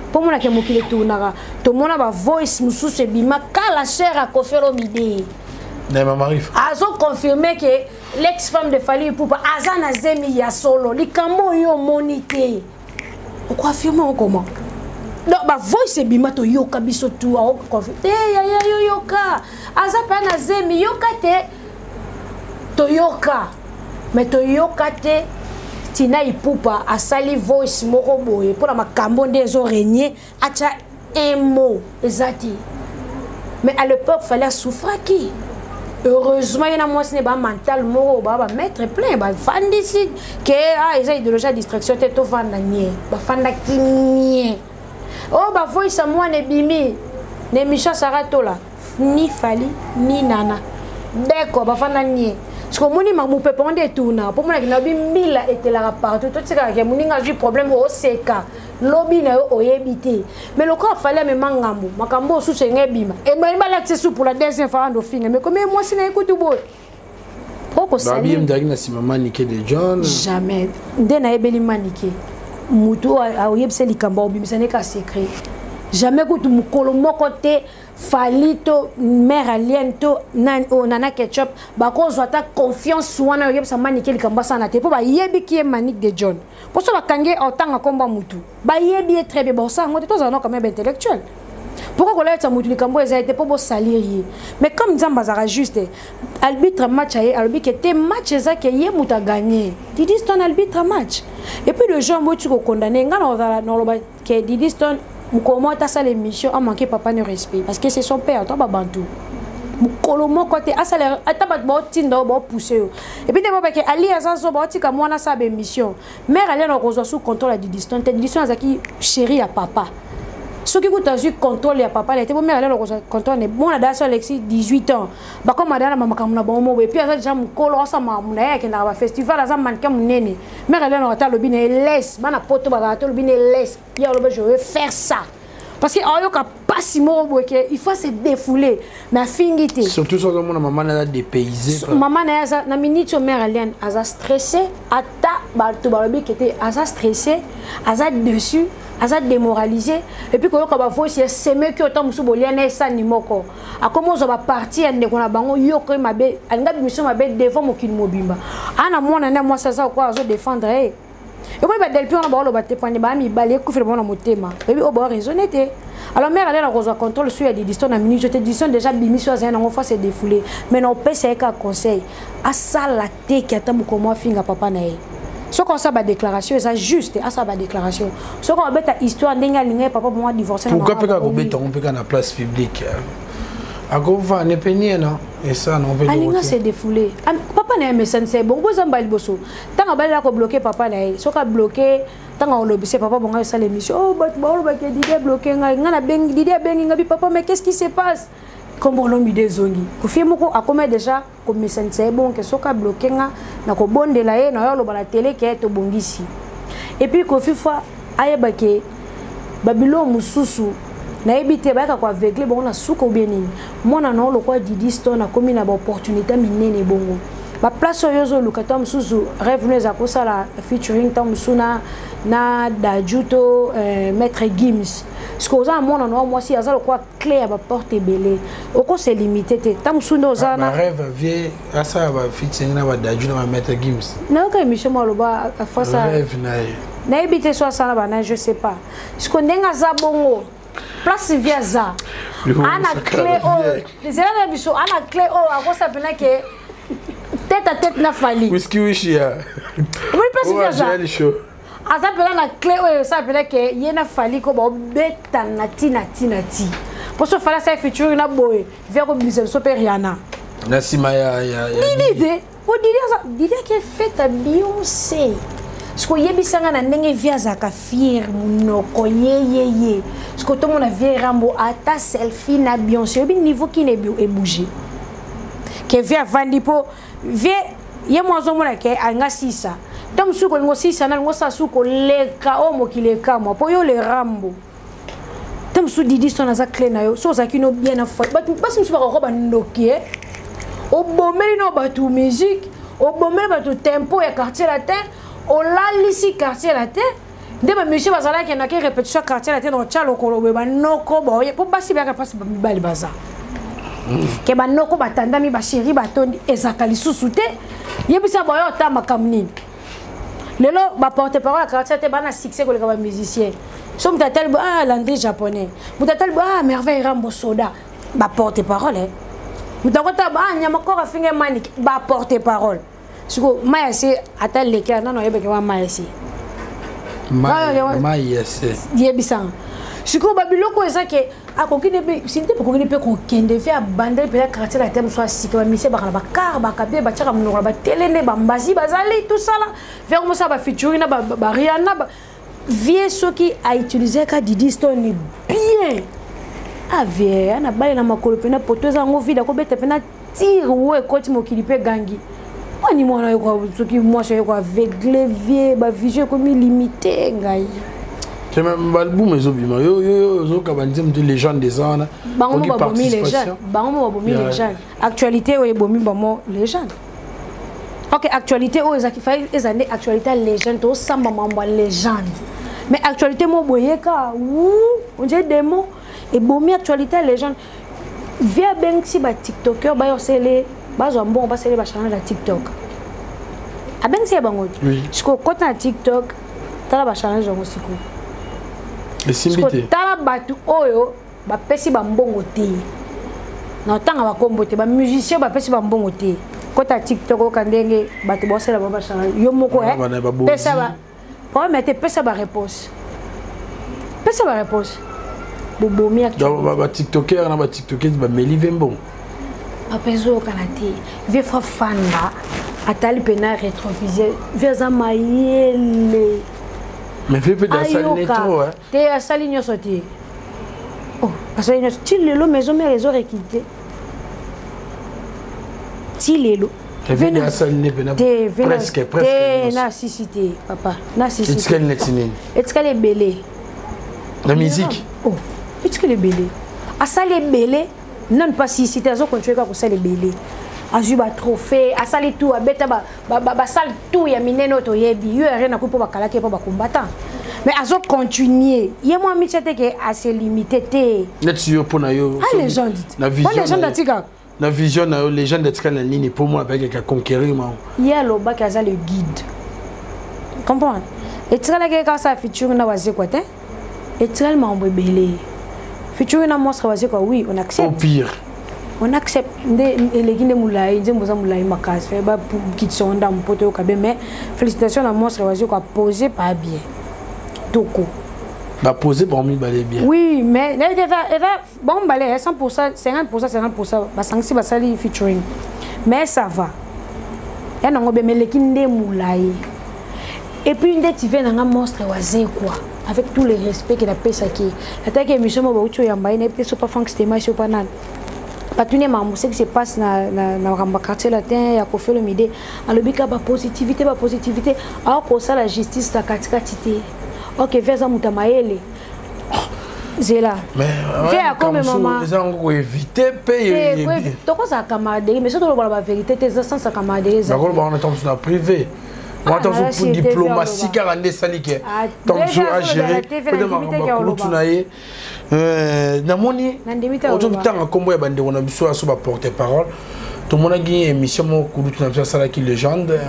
mpo monake mokili etournaka, tomona bavoice mosusu ebima kala, sœur ya Koffi Olomide azoconfirme ke l'ex femme de Fally Ipupa aza na zemi ya solo. Likambo oyo omoni te, okoaffirme ngo comment? Donc bavoice ebima, toyoka biso tu, aoconfirme te yaya, yo yoka, aza mpe na zemi, yoka te, toyoka. Mais toyoka te Tina Ipupa asali voice moko boye mpona makambo nde ezoregne, atya un mot eza te. Mais à l'époque Fally asouffraki. Heureusement ye na mwasi ne bamental moko baa bamaître plein, bafandisi ke ah, eza idéologie ya distraction te, tovanda nie, bafandaki nie. Oyo bavoisa mwana ebimi na émission Sara Tola, ni Fally ni Nana beko bafanda nie. Soki omoni mopepe ngo nde etuna mpo monaki na bimbila etelaka partout, totikaka ke moninga azwi problème, oseka lobi na yo oyebi te. Mais lokola Fally amema ngambo, makambo osusu enge ebima, emani balakisa su pour la deuxième fois ando finga, mais komi mwasi na ye kutu boye. Babi mzalaki na nsima Manike de John. Jamais nde nayebeli Manike motu oyo aoyebisa likambo aobimisa ne ka secret, jamais kutu mokolo moko te Fally to mare Alienne to nani oyo Nana Ketchup bakozwa ata confiance wana oyebisa Manike likambo asala te, mpo bayebiki ye Manike de John, mpo so bakangi ye otanga nkombo ya mutu, bayebi ye très bien, bakosala yango te. Tozala no quand même intellectuel. Pourquoi kolayetisa mutu likambo eza ye te mpo bosalir ye? Mais comme Nzambe azalaka juste arbitre match, aye alobi ke te match eza ke ye moto aganye, Didi Stone arbitre match. Et puis le jour boti kokondane nga na oloba ke Didi Stone mokolo moko asala émission amanke papa ne respect, parce que c'est son père. To babantu mokolo moko te asala ata bato baotinda oyo baopousse yo. Et puis nde babake Ali aza zo baotika mwana asala baémission, mare Ali na kozwa sous contrôle ya Didi Stone te. Didi Stone azalaki chéri ya papa, soki kutu azwi contrôle ya papa te, bo mare Ali na kozwa contrôle ne mwana dasi Alexis 18 ans, bakoma dala na makambo na bango moko. Et puis aza déjà mokolo, asala makambo na ye, akendaka bafestival, aza mannequin monene. Mare Ali na ata alobi na ye laisse bana poto bazala te, olobi na ye laisse ye, alobi je vais faire ça, parce que ayoka pasi moko boye ke il faut se défouler, mais afingi te. Surtout soki ozomona mama na aza dépaysé. Mama na ye aza na minute oyo, mare Aliane aza stressé, ata bato balobi ke te, aza stressé, aza dessus. Aza démoralisé et puis koyoka ba voice ya semeki oyo ntango mosusu bolia na esani moko akomi ozwa baparti ya ndeko na bango yoko ye mabe alinga bimiso mabe devant mokili mobimba ana mwana nde mwasi aza kokoa azodefendre ye omoni badelpi wana baoloba te pwani baa mibali ekufela bango na motema oyebi oyo baoraisonne te. Alors mare alena kozwa contrôle sur ya didiston na minute te. Didiston déjà bimisi oyo azali nango face défoulé, mais na opesa ye kaka conseil asala teke ata mokolo afinga papa na ye. Soki osala badéclaration eza juste, asala badéclaration. Soki obeta histoire ndenge alinga ye papa bongo adivorce. Pourquoi mpe kaka kobeta yango mpe kaka na place publique? Akovanda epeni ye na esala nango mpe. Alinga se défoulé papa na ye mesanisa ye bongo eza mbala liboso ntango abalela kobloke papa na ye. Soki abloke, ntango alobise papa bongo esala émission, oh bato baolobaki Didi abloke ngai, ngai nabengi Didi, abengi ngai bi papa, mais qu'est-ce qui se passe? Kombo Olomide ezongi Kofi moko akoma déjà komisanisa ye bonke. Soki abloke nga, nakobondela ye na yo, aloba na tele ke tobongisi. Et puis Kofi fois ayeba ke babiloko mosusu nayebi te bayaka koaveugle bango na suka obie nini. Mwana na yo lokwa Didi Stone akomi na baopportunité minene bongo, baplace oyo ozoluka ntango mosusu rêve no eza kosala featuring ntango mosusu na Daju to Maître Gims. Parce que oza na mwana na yo mwasi aza lokwa clé ya baporte ebele, okose limité te. Ntango mosusu nde oza na rêve vie asala bafeaturing na badaju na bamaître Gims. Nayoka émission mo aloba afasa. Rêve na ye. Nayebi te so asala bana, je sais pas. Siko ndenge aza bongo, place vie aza ana clé oyo ezela na biso, ana clé oyo akosa mpena ke tête à tête na Fali. Whisky wishi ya. Omoni place vie aza, aza mpena na clé oyo esala mpena ke ye na Fali ko baobetana ntina ntina ti mposo Fali asala featuring na boye vie akobimisa biso mpe Riana. Na nsima ya Didi te po Didi aza Didi ake fete ya Beyonce. Siko oyebisanga na ndenge vie azalaka fier monoko yeyeye. Siko tomona vie Rambo ata selfie na Beyonce, oyebi niveau kini ebouge ke vie avandi mpo vie ye mo azomona ke alinga sisa ntango mosusu kolinga osisa na alinga osala suku koleka oyo mokili ekamwa mpo yo le Rambo. Ntango mosusu Didi Stone aza clé na yo so ozalaki no bien na foi. Bato basi mosusu bakoka bandoki e obomeli no bato musique, obomeli bato tempo ya Quartier Latin, olalisi Quartier Latin nde bamusicien bazalaki nake répétition ya Quartier Latin na otya lokolo boye, banoko boye mpo basi bayaka mpasi mibali baza ke banoko batandami basheri batondi ezalaka lisusu te. Yebisa boyo ota makambo nini lelo baporte parole ya quartier te bana succès koleka bamusicien. So moto atali bo ah Landry japonais, moto atali bo ah Merveille Rambo soda, baporte parole. Moto akota bo ah nyama koro afinga manike, baporte parole. Siko mai ya se ata leki nano ayebeke wa mai ya se. Mai ya se. Yebisanga sikoyo babiloko eza ke akoki ne sinte akoki ne mpe kokende ve abandeli mpenza quartier la te mosu asika bamisie baka na bakar bakabie batiaka monoko na batele nde bambasi bazali tosala ve komosala bafeaturing na bariana vie. Soki autilisaka Didi Stone bien, avie ana bale na makolo mpena poto eza yango vide, akobeta mpena tire wo ekoti mokili mpe gangi wani mwana oyo. Soki mwasi oyo aveugle vie, bavision ekomi limité ngai. Baalbum ezobima, yo ozoyoka banzembo te, légende eza wana. Bango mo babomi légende, bango mo babomi légende. Actualité oyo ebomi bango légende. Ok, actualité oyo ezaki fa eza nde actualité ya légende, tosamba mambo ya légende, mais actualité mo boyeka wu on dirait démon ebomi actualité ya légende. Vie abengisi batiktoker bayosele bazwa mbongo basele bachallenge ya TikTok, abengisi ya bango. Sikoyo kota na TikTok, tala bachallenge yango sikoyo. Esimbi te. Tala bato oyo bapesi bambongo te, na otanga bakombo te, bamusicien bapesi bambongo te. Kota TikTok, oyoka ndenge bato baosala bango bachallenge. Yo moko pesa ba problème te, pesa baréponse, pesa baréponse bobomi. Batiktoker na batiktokers bameli ve mbongo. Papa, ezokana te. Vie fa fanda atali mpena rétroviseur, vie aza mayele. Mais vie mpe asali trop. Te, asali nyonso te. Oh, asali nyonso ti lelo maison mare ezorekite ti lelo. Te, na sisi te papa, na sisi. Etikali neti nini? Etikali ebele. Na musique. Oh, etikali ebele, asali ebele nanu mpa sisi te, azokontinue kaka kosala ebele. Azwi batrophée, asali tout, abeta basale tout ya minene oyo toyebi yo arena kui mpo bakalaki mpo bacombattant. Mais azocontinue ye mwa mitia te ke ase limite te. Neti yo mpo na yo, ah, légende na vision, légende atikaka. Na vision na yo, légende atikali na nini mpo mwana apekeka conquérir mao? Ye alobaki aza le guide, comprendre? Etikalaki ye kaka sala featuring na Wazekwa te, etikali makambo ebele. Featuring na monstre Wazekwa, oui, on accepte. Au pire on accepte. Nde eleki nde molai, nzembo eza molai makasi, fe bakitisa ngo ndambo mpo toyoka be. Mais félicitation na monstre Wazekwa, apose pas bien kitoko. Bapose bango mibale bien. Oui, mais nayebi te, eza bango mibale 100, 50, 50, basangisi, basali featuring, mais ça va ya nango be, meleki nde molai. Et puis nde tive nanga monstre Wazekwa, avec tout le respect ke napesaki, nataki émission mo bauti oyamba ye, nayebi te so pa Frank Stema, so pa nani, batuni makambo ce qui se passe na makambo ya Quartier Latin ya Koffi Olomide. Alobi kaka bapositivité, bapositivité, akosala justice na katikati te. Ok, ve aza moto ya mayele, zela. Ve akome mama. Eza yango koevite mpe. Tokozala camaraderie, mais soki tolobala bavérité te, eza sans camaraderie. Eza nakoloba wana ntango mosusu na privé, wana ntango mosusu diplomatie kaka nde esali ke ntango mosusu agéré peut-être makambo ya kulutu na ye. Namoni ozotanga nkombo ya bandeko na biso aso baporte parole. Tomonaki émission moko kulutu na biso asalaki, légende,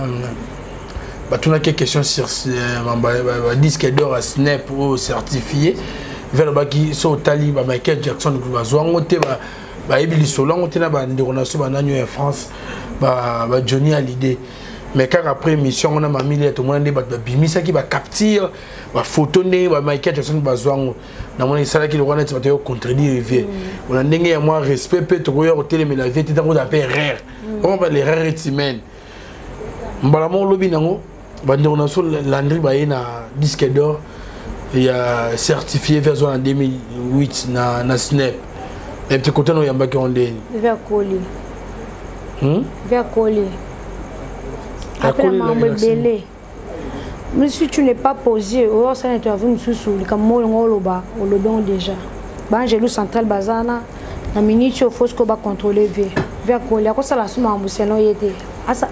batunaki question sur badisque d'or ya SNEP oyo certifié. Ve alobaki so otali ba Michael Jackson bazwa yango te, bayebi lisolo yango te na bandeko na biso banani oyo ya France, ba Johnny Hallyday. Mais kaka après émission yango na mamili, tomona nde bato babimisaki bacapture, bafoto ndenge ba Michael Jackson bazwa yango. Namoni esalaki lokola neti bato yo contredire vie ona ndenge ya mwa respect mpe tokoya kotelemela vie te. Ntango oza mpe erreur, omo l'erreur est humaine. Mbala moko olobi nango, bandeko na biso Landry baye na disque d'or ya certifié ve azwa na 2008 na SNEP. Ete kote na oyambaki yango ndeni? Ve akoli, ve akoli après makambo ebele. Mais si tu n'es pas posé, osala interview mosusu, likambo moko olingo oloba, olobi yango déjà. Baangelu central baza na minute oyo, fo sikoyo bacontrôle ve. Ve akoli, akosala so makambo seno ye te.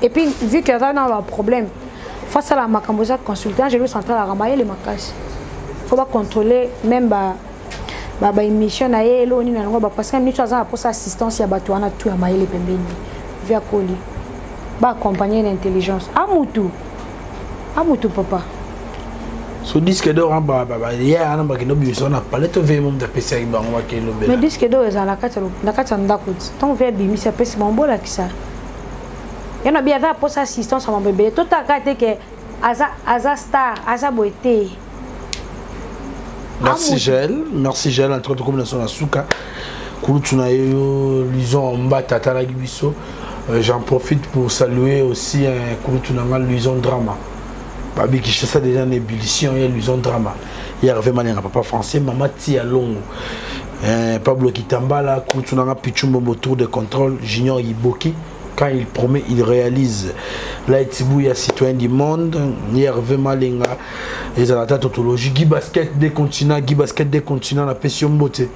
Et puis vu que aza na baproblème, fo asala makambo eza consulté angelu central, aka mayele makasi, fo bacontrôle même ba baémission na ye, eloko nini na yango, parce que minute aza na mposa assistance ya bato wana tu ya mayele pembeni. Ve akoli, baaccompagne na intelligence, amutu amutu papa. So disque d'or ya wana bakende obimisa na palais to veye moto apesaki bango bakelobela? Mais disque d'or ezala na kati ya ndako ti ntango ve abimisi, apesi bango, bolakisa ye na bi. Aza aposa assistance ya mambo ebele. Totaka te ke aza star, aza boye te. Merci Jaël, merci Jaël. En tout cas, tokomi na so na suka. Kulutu na yo Luison Mbata atalaki biso. J'en profite pour saluer aussi un kulutu na nga Luison Drama. Babi Kinshasa déjà en ébullition, ya Luison Drama. Ya Hervé Malenga, papa français, mama Tia Longo. Pablo Kitambala, kulutu na nga Pichumbo, tour de contrôle, Junior Iboki. Quand il promet, il réalise. Là, il y a citoyen du monde, Hervé Malenga, ezala ta tautologie. Guy Basket des continents, Guy Basket des continents, la pession beauté.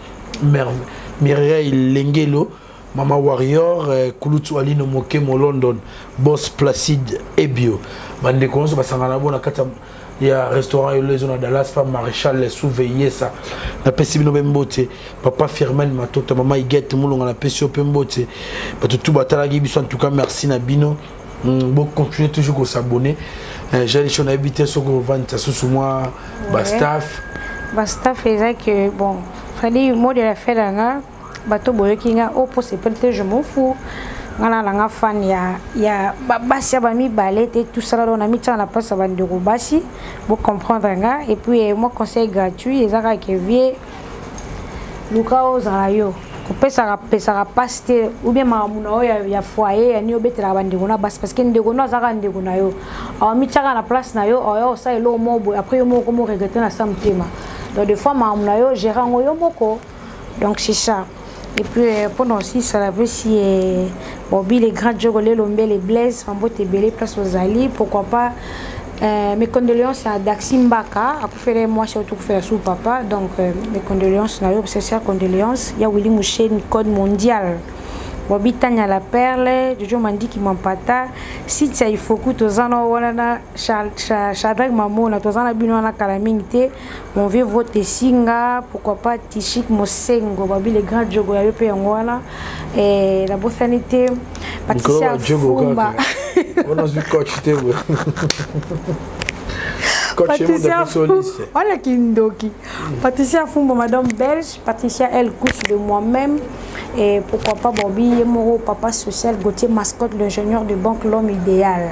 Mireille Lengelo, Mama Warrior, Kulutu Alino Mokemo London, Boss Placide Ebio. Bandeko nyonso basangana bona kati ya restaurant Elezo na Dallas, pa Maréchal Souveye ça. Napesi bino mpe mbote. Papa Firmin Matota, Mama Igete Mulonga, napesi yo mpe mbote. Bato tu batalaki biso, en tout cas merci na bino. Bon, continuez toujours à s'abonner. J'ai les nayebi te soki ovandisa susu mwa bastaff. Bastaff eza que bon, fali mot de la fin na nga, bato boyoki nga o mpo sepeli te, je m'en fous. Nga na nanga fan ya basi ya bamibale te, tosala do na mitiaka na place ya bandeko basi, bocomprendre nga. Et puis moi, conseil gratuit eza kaka ke vie luka ozala yo kopesaka pesaka mpasi te, ou bien makambo na yo ya foyer ya nini, obetelaka bandeko na basi, parce que ndeko no azalaka ndeko na yo, awamitiaka na place na yo, oya osala eloko moko boye, après yo moko komo regrete na sa motema. Donc des fois makambo na yo, gère yango yo moko. Donc c'est ça. Et puis pendant aussi ça la si Bobby les grands Djogo Lelombe les Blaise Mambote ebele place ozali. Pourquoi pas mes condoléances à Daxi Mbaka, akufela mwasi oyo tokufela sous papa. Donc mes condoléances na yo, sincère condoléances. Ya Willy Mouchen, code mondial. Bobi Tanya la Perle, Jojo Mandiki Mampata, Cynthia Ifoku toza na wana na Shadrach Mamona toza na bino wana kala mingi te, mon vieux vote Singa, pourquoi pas Tishik Mosengo, Bobi le grand Jogo ya yo pe yango wana eh na bosani te Patricia Fumba. On a vu coach te boye. Coach Patricia Wana kindoki. Patricia Fumba madame belge, Patricia elle couche de moi-même et pourquoi pas Bobby Yemoro, papa social, Gauthier Mascotte, l'ingénieur de banque, l'homme idéal.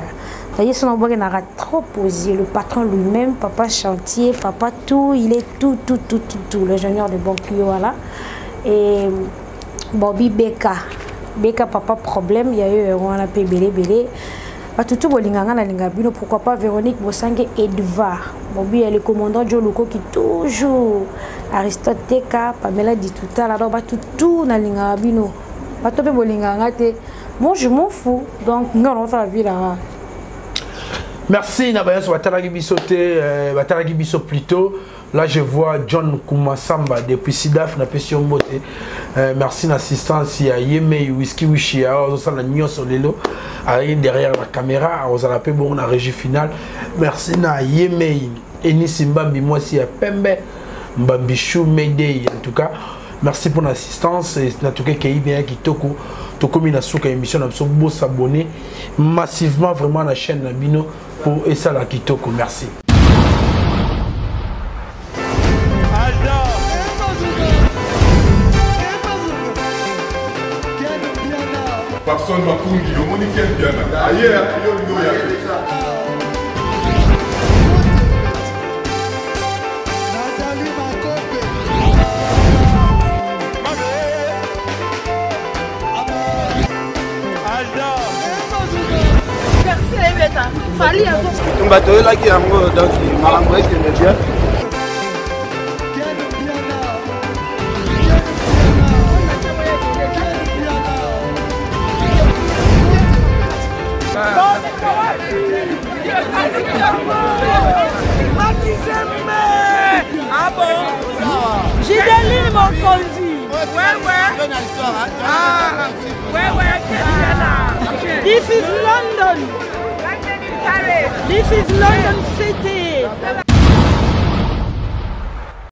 D'ailleurs, son emboîté n'a trop posé. Le patron lui-même, papa chantier, papa tout, il est tout, tout, tout, tout, tout. L'ingénieur de banque, voilà. Et Bobby Beka, Beka, papa problème, il y a eu on a payé belé, belé. Bato tout bolinga nga nalinga bino, pourquoi pas Véronique Bosange Edva Bobi, le commandant Joe Luko qui toujours Aristote Teka Pamela Ditutala. Donc bato tout nalinga bino, bato pe bolinga nga te, moi je m'en fous. Donc nga on va vie là. Merci na bayanso batalaki biso te, batalaki biso plutôt. Là, je vois John Kumasamba depuis Sidaf, na pesi yo mbote. Merci l'assistance ya Yemei Whisky Wishi ya ozosala nyonso lelo. Ayi derrière la caméra, ozala pe bon na régie finale. Merci na Yemei Enis Mbambi mwasi ya Pembe Mbambi Chou Mayday en tout cas. Merci pour l'assistance et en tout cas kei bien kitoko. Tokomi na suka émission na biso, bo s'abonner massivement vraiment na chaîne na bino pour esala kitoko. Merci. Papson Makungi, omoni Ken Piana. Aye, yo ndo ya. Tumba toyelaki yango donc makambo ekende bien. Gideline Mokonzi. Ouais, ouais. Ah, ouais, ouais. This is London. This is London City.